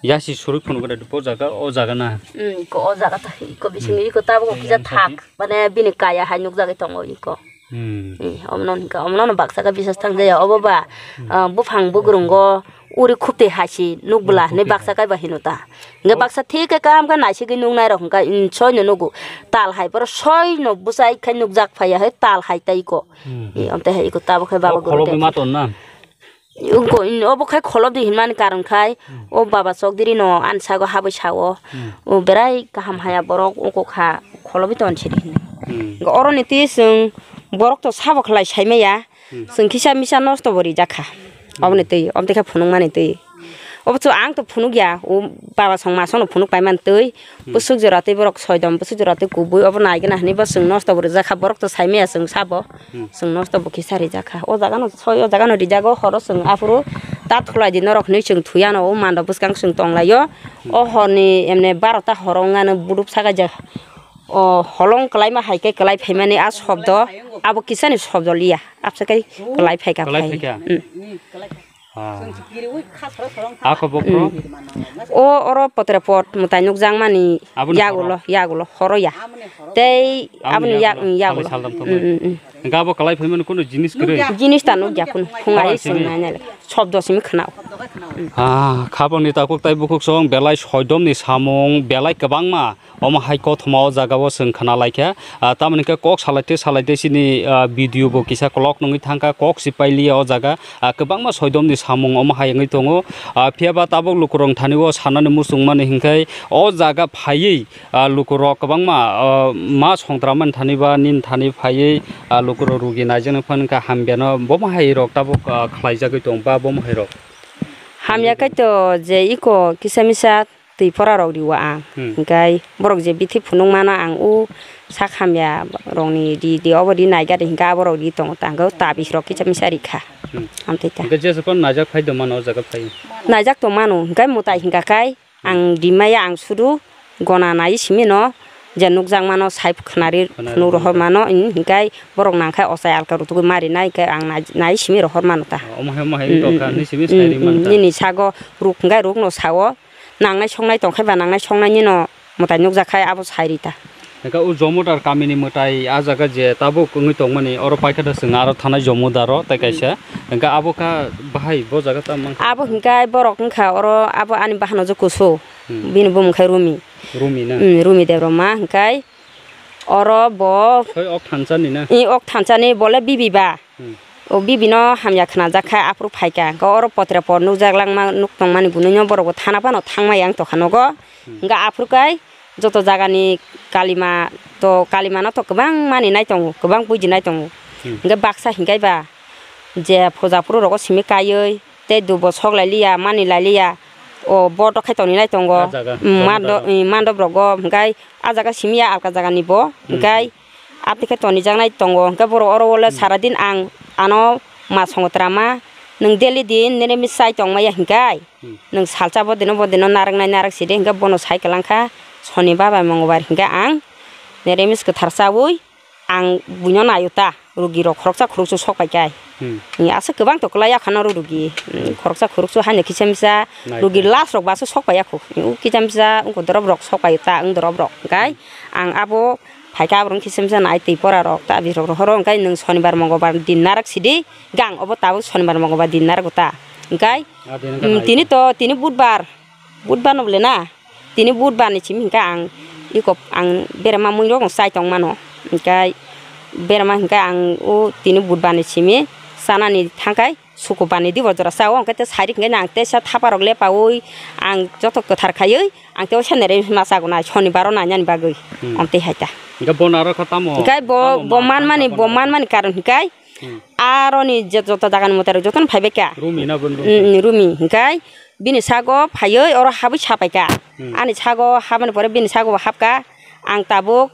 yasi surui phunuk bai o jaga, o jaga na. Hmm, ko o jaga ta, iko bising Hmm. iko tabuk kisa Yang thak, thak. Mane bini kaya hai nukjagwi tongo iko. Hmm. Hmm, omno hwnkha, omno no baksa khe bisas thang jaya, obo ba, Hmm. uh, buphang bugrungo uri khuptwi hai si nukbwla Uri hwnwi khuptwi baksa hai. Kaiba hino ta. Hwnkhe Oh. baksa thik khe kaham khe naisigwi nuknai rok hwnkha, mm, soi no nugo. Tal hai borok soi no bwsai khai nukjak phaiya hai tal hai tai ko. Hmm. E, amtwi hai iko tabuk khai baba Oh, guru kholo de. Bwi ma ton na? Iko, mm, obo khai kholobdi hinmani karon khai, Hmm. o baba chokdiri no ani sago habwi sao. Hmm. O berai kaham haya borok oko kha kholobwi ton siri hinwi. Hmm. Hwnkhe oroni twi chwng borok to sabo khlai saimaya. Hmm. Chwng kisa misa nosto bo rijak kha. Hmm. Oboni twi, oboni khe phunukmani twi. Obo chwng ang to phunukya, o baba song ma song no phunuk paimani twi. Hmm. Bwswk jora twi borok soidom, bwswk jora twi kubui, obo naigwna hinwi bo chwng nosto bo rijak kha, borok to saimaya chwng sabo. Hmm. Chwng nosto bo kisa rijak kha. O jaga no soi, o jaga no rijago, horo chwng aphuru ta thulai di norok hinwi chwng thuyano, o mando bwskang chwng tonglaio. Hmm. O horni emne barota horo wngano buduk sakaijak. O holong kwlaima hai khe kwlai phaimani a shobdo, abo kisani shobdo liya, abse kai kwlai phaikha Kwlai phai. Phaikha. Hmm. Ah. Ako bokro? O oro potre pot mwtai nukjakmani Aboni yagulo, horo? Yagulo, horo ya. Tei Aboni aboni yak, yagulo, yagulo. Salai saldam thangmani. Mm, mm, mm. Hingke abo kwlai phaimani kunu jinis kwrwi? Jinis ta nukya kunu. Khungai simi? Swngnai nai le. Sobdo simi khwnao. Ah, khabangni takhuk tai bukhuk song belai soidomni samung belai kwbangma. Omo hai kothoma o jaga o chwng khna lai kha. Ah, tamoni khe kok salai te salai te chini, ah, video bo kisa kolok nungwi thang kha, kok si pailiya o jaga. Ah, kwbangma soidomni samung omo hai wngwi tongo. Ah, phiya ba tabuk lukurok thani o sanani muchung mani hinkhe o jaga phaiwi, ah, lukurok kwbangma, ah, ma songtra mani thani ba nini thani phaiwi, ah, lukurok rugi naijaknai phano kha hamya no bomo hai rok tabuk, ah, khlai jagwi tong ba bomo hai rok. Hamya khe to je iko kisa misa twi pora rok riwo ang. Hmm. Hinkhe borok je bithi phunuk mano ang o sak hamya rokni ri ri obo ri naiga de hinkhe aborok ri tongo ta hinkhe o tabis rok kisa misa ri kha. Hmm. Amtwi ta. Hinkhe jesa phano naijak phai tong mano o jaga phai. Naijak tong mano hinkhe mwtai hinkha khai ang rimaya ang sudu gona nai simi no je nukjak mano sai khwnari. Khwnari phunuk rohor mano hinkhe borok nangkhe ochai alka rutugwi mari nai hinkhe ang nai, nai simi rohor mano ta. Omo hai omo hai wngkha hinwi simi sai ri mano ta. Nini sago ruk hinkhe ruk no sao. Nangnai songnai tongkhe ba nangnai songnai nino mwtai nukjakkhai abo sai rita. Hingke o Jomodar kamini mwtai a jaga je tabuk wngwi tongmani oro paikha da chwng aro thanai Jomodaro tei kaisa. Hingke abo kha bahai bo jaga tamo mankha? Abo hingke borok wngkha oro abo ani bahanao je kusu. Hmm. Bini bumung khe Rumi. Rumi na? Hmm, Rumi Debbarma hingke oro bo. Soi ok thansa ni na? I ok thansa ni bole bibi ba. Hmm. O bibi no hamya khna jak kha aphuru phai kha. Hingke oro potre por nukjak langma nuk tongmani bunui no borok bo thana phano thangma yang tokha nogo. Hmm. Hingke aphuru kai joto jaga ni kalima to, kalima no to kwbang mani nai tongo, kwbang buji nai tongo. Hmm. Hingke baksa hingke ba je puja phuru rogo simi kaioi tei dubo sok lai liya, mani lai liya. O boto khai toni nai tongo. Ah, jaga. Hmm, mando, hmm, mandop rogo hingke a jaga simi ya alka jaga ni bo. Hmm. Hingke Aboni khe tonijaknai tongo, hingke borok oro ole saradin ang ano ma songo twrama, nwng daily din nini misa chai tongmaya hingkai, nwng salsa bodino bodino narwknai narwk sidi, hingke bono sai kwlangkha sonibar bai mongobar hingke ang nini mis kwthar chaui ang buino naio ta, rugirok khoroksa khoroksa sok pai kai. Hmm. Aswk kwbang to kwlai yakhano oro rugi, khoroksa khoroksa haino kisa misa rugi last rok baso sok pai yakho, kisa misa wngkha dorop rok sok pai ta, wng dorop rok hingkai ang abo. Phaikha aborok kisa misa nai twi pora rok ta abirok rohoro hwnkhe nwng sonibar mongobar din narwk sidi gang obo tabuk sonibar mongobar din narwk ta hwnkhe. Ah, din wngkha mm, nai tini to. To tini budbar, budbar no bole na tini budbar ni simi hwnkhe ang iko ang berema mui rok chai tong mano hwnkhe berema hwnkhe ang o tini budbar ni simi chanani thangkhai. Suku bani dibo jora sao, hwnkhe tei sairik hwnkhe ang teisa thapa rok lepaui ang joto kwthar khaiwi ang tei o senere ma chago nai, sonibaro nainani bagwi. Hmm. Omtwi hai ta. Hwnkhe bo naro kha tamo? Hwnkhe bo, tamo bo ma manmani, bo manmani karon hwnkhe hmm, aroni je joto jagani mwtai rok jotono phaibai kha. Rumi na bun rumi? Mm, mm, rumi. Hwnkhe bini sago phaiwi oro habwi sapai kha. Hmm. Ani sago habani pore bini sago bo hapkha. Ang tabuk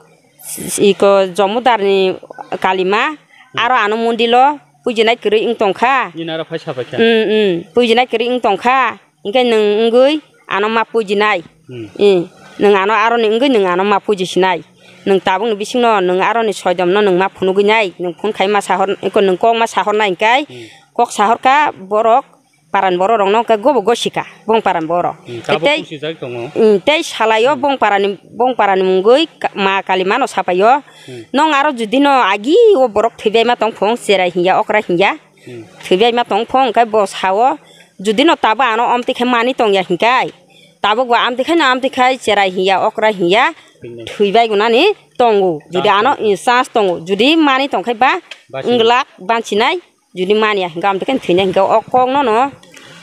iko Jomodarni kalima, hmm, aro ano mondilo puijinai kwrwi wng tongkha. Nini aro phai sapai kha? Mm, mm, puijinai kwrwi wng tongkha. Hingke nwng wngwi ano ma puijinai. Hmm. Eh, nwng ano aroni wngwi nwng ano ma puiji sinai. Nwng tabukni bisingno nwng aroni soidomno nwng ma phunugwi nai. Nwng phone khai ma sahor, iko nwng kok ma sahornai hingkai. Hmm. Kok sahorkha borok paran borok rokno hwnkhe gobo gosika bong paran borok. Hmm, tabuk tei, kusijak tongo. Hmm, tei salaio hmm, bong parani, bong parani mungwi ka-, ma kalimano sapaio. Hmm. Nong aro judino agi o borok thwibaima tong phung, cherai hinya, okra hinya. Hmm. Thwibaima tong phung, hwnkhe bo sao, judino tabo ano omtwi khe mani tongya hinkai. Tabuk bo amtwi khaino amtwi khai cherai hinya, okra hinya. Thwinai. Thwibai gunani tongo. Judi ano, hmm, chance tongo. Judi mani tongkhai ba, basinai. Wngglak bansinai. Judi manya hingke amtwi khe thwinai hingke o kokno no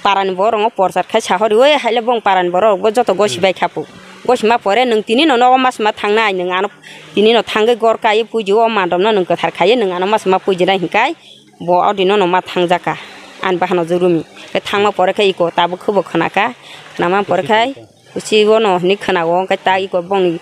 parani borok rok porchar khai sahori, oi haile bong parani borok rok bo joto gosi bai kha pu. Gosi ma pore nwng tini no nogo mas ma thangnai, nwng ano tini no thangwi gor kai puji o mandom no nwng kwthar khai nwng ano mas ma puji nai hingkai bo odi no no ma thangjaka ani bahano jurumi. Khe thangma pore khe iko tabuk khe bo khwnaka, khwnama pore khai. Usi bono hinwi khwnago, hwnkhe ta iko bongni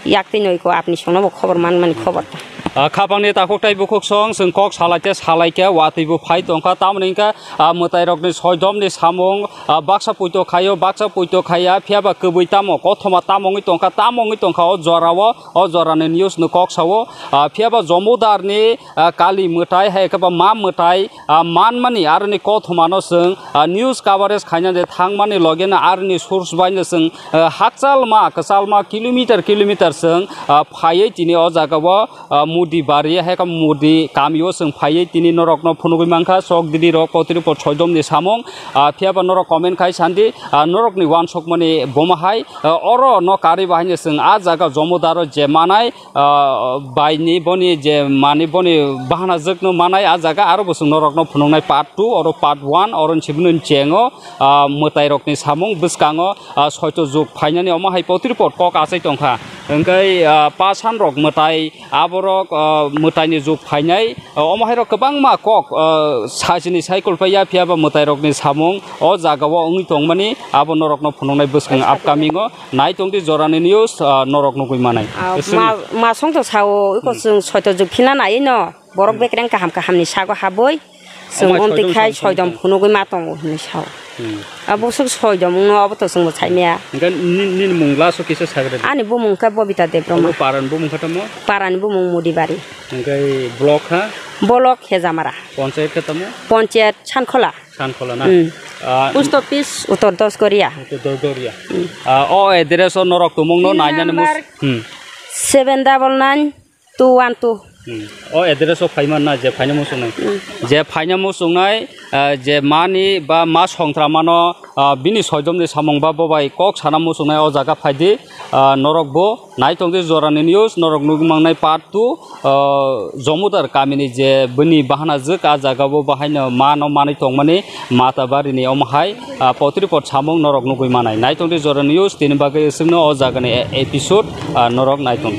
yaktwino iko apni songno bo khobor manmani khobor ta. Ah, khapangni takhuk tei bukhuk song, chwng kok salaikhe salaikhe watwi bo phai tongkha, tamoni hwnkhe, ah, mwtairokni soidomni samung, ah, baksa puito khaio, baksa puito khaiya, phiyaba kwbwi tamo, kothoma tamo wngwi tongkha, tamo wngwi tongkha o jorao, o jorani news no kok sao, ah, phiyaba jomodarni, ah, kali mwtai, hai khe ba ma mwtai, ah, manmani aroni kothomano chwng, ah, news coverage khainani thangmani logeno aroni source baino chwng, ah, hakchalma, kwchalma kilometer kilometer chwng, ah, phaiwi tini o jagao, ah, Modi bari, hai khe Modi kamio chwng phaiwi tini norokno phunugwi mankha, chok didi rok kotripot soidomni samung, ah, phiyaba norok comment khai sandi, ah, norokni uansukmani bomo hai, ah, oro no karwi bahaino chwng ah jaga jomodaro je manai, ah, baini boni je mani boni bahana jwkno manai ah jaga, aro bo chwng norokno phunuknai part two, oro part one, oro chibino chengo, ah, mwtairokni samung bwskango, ah, soito jug phainani omo hai potripot kok achai tongkha. Hwnkhe, ah, pasan rok mwtai aborok, ah, mwtaini jug phainai, ah, omo hairok kwbangma kok, ah, sajini cycle phaiya phiyaba mwtairokni samung o jagao wngwi tongmani abo norokno phunuknai bwskang upcoming o. Naitongdi jorani news, ah, norok nugwi manai. Ah, ma, ma song to sao, iko chwng soito jug phina nai no, borok bekreng kaham kaham ni sago haboi, chwng omtwi khai soidom phunugwi ma tongo hinwi sao. Hmm. Abo swk soidom wngno abo to chwngbo saimaya. Hingke ni, nini mung last o kisa sagre. Ani bumung khe Bobita Debbarma. Abo paran bumung khe tamo? Parani bumung Mudibari. Hingke block ha? Block Hejamara. Ponchayat khe tamo? Ponchayat Sankhola. Sankhola na? Hmm. Ah, Post office Uttor Dosgoria. Uttor Dosgoria. Hmm. Ah, o address o norok tumung no nainani mus-, hmm. Seven double nine two one two. Hmm. O address o phaiman na je phaina musungnai. Hmm. Je phaina musungnai, ah, je mani ba ma songtra mano, ah, bini soidomni samung ba bobai kok sana musungnai o jaga phaidi, ah, norok bo naitongdi jorani news, norok nugwi mangnai part two, ah, Jomodar kamini je bini bahana jwk, ah, jaga bo bahaino mano manwi tongmani Matabarini omo hai, ah, potripot samung norok nugwi manai. Naitongdi jorani news, tini bagwi swngno o jagani e-, episode, ah, norok naitong.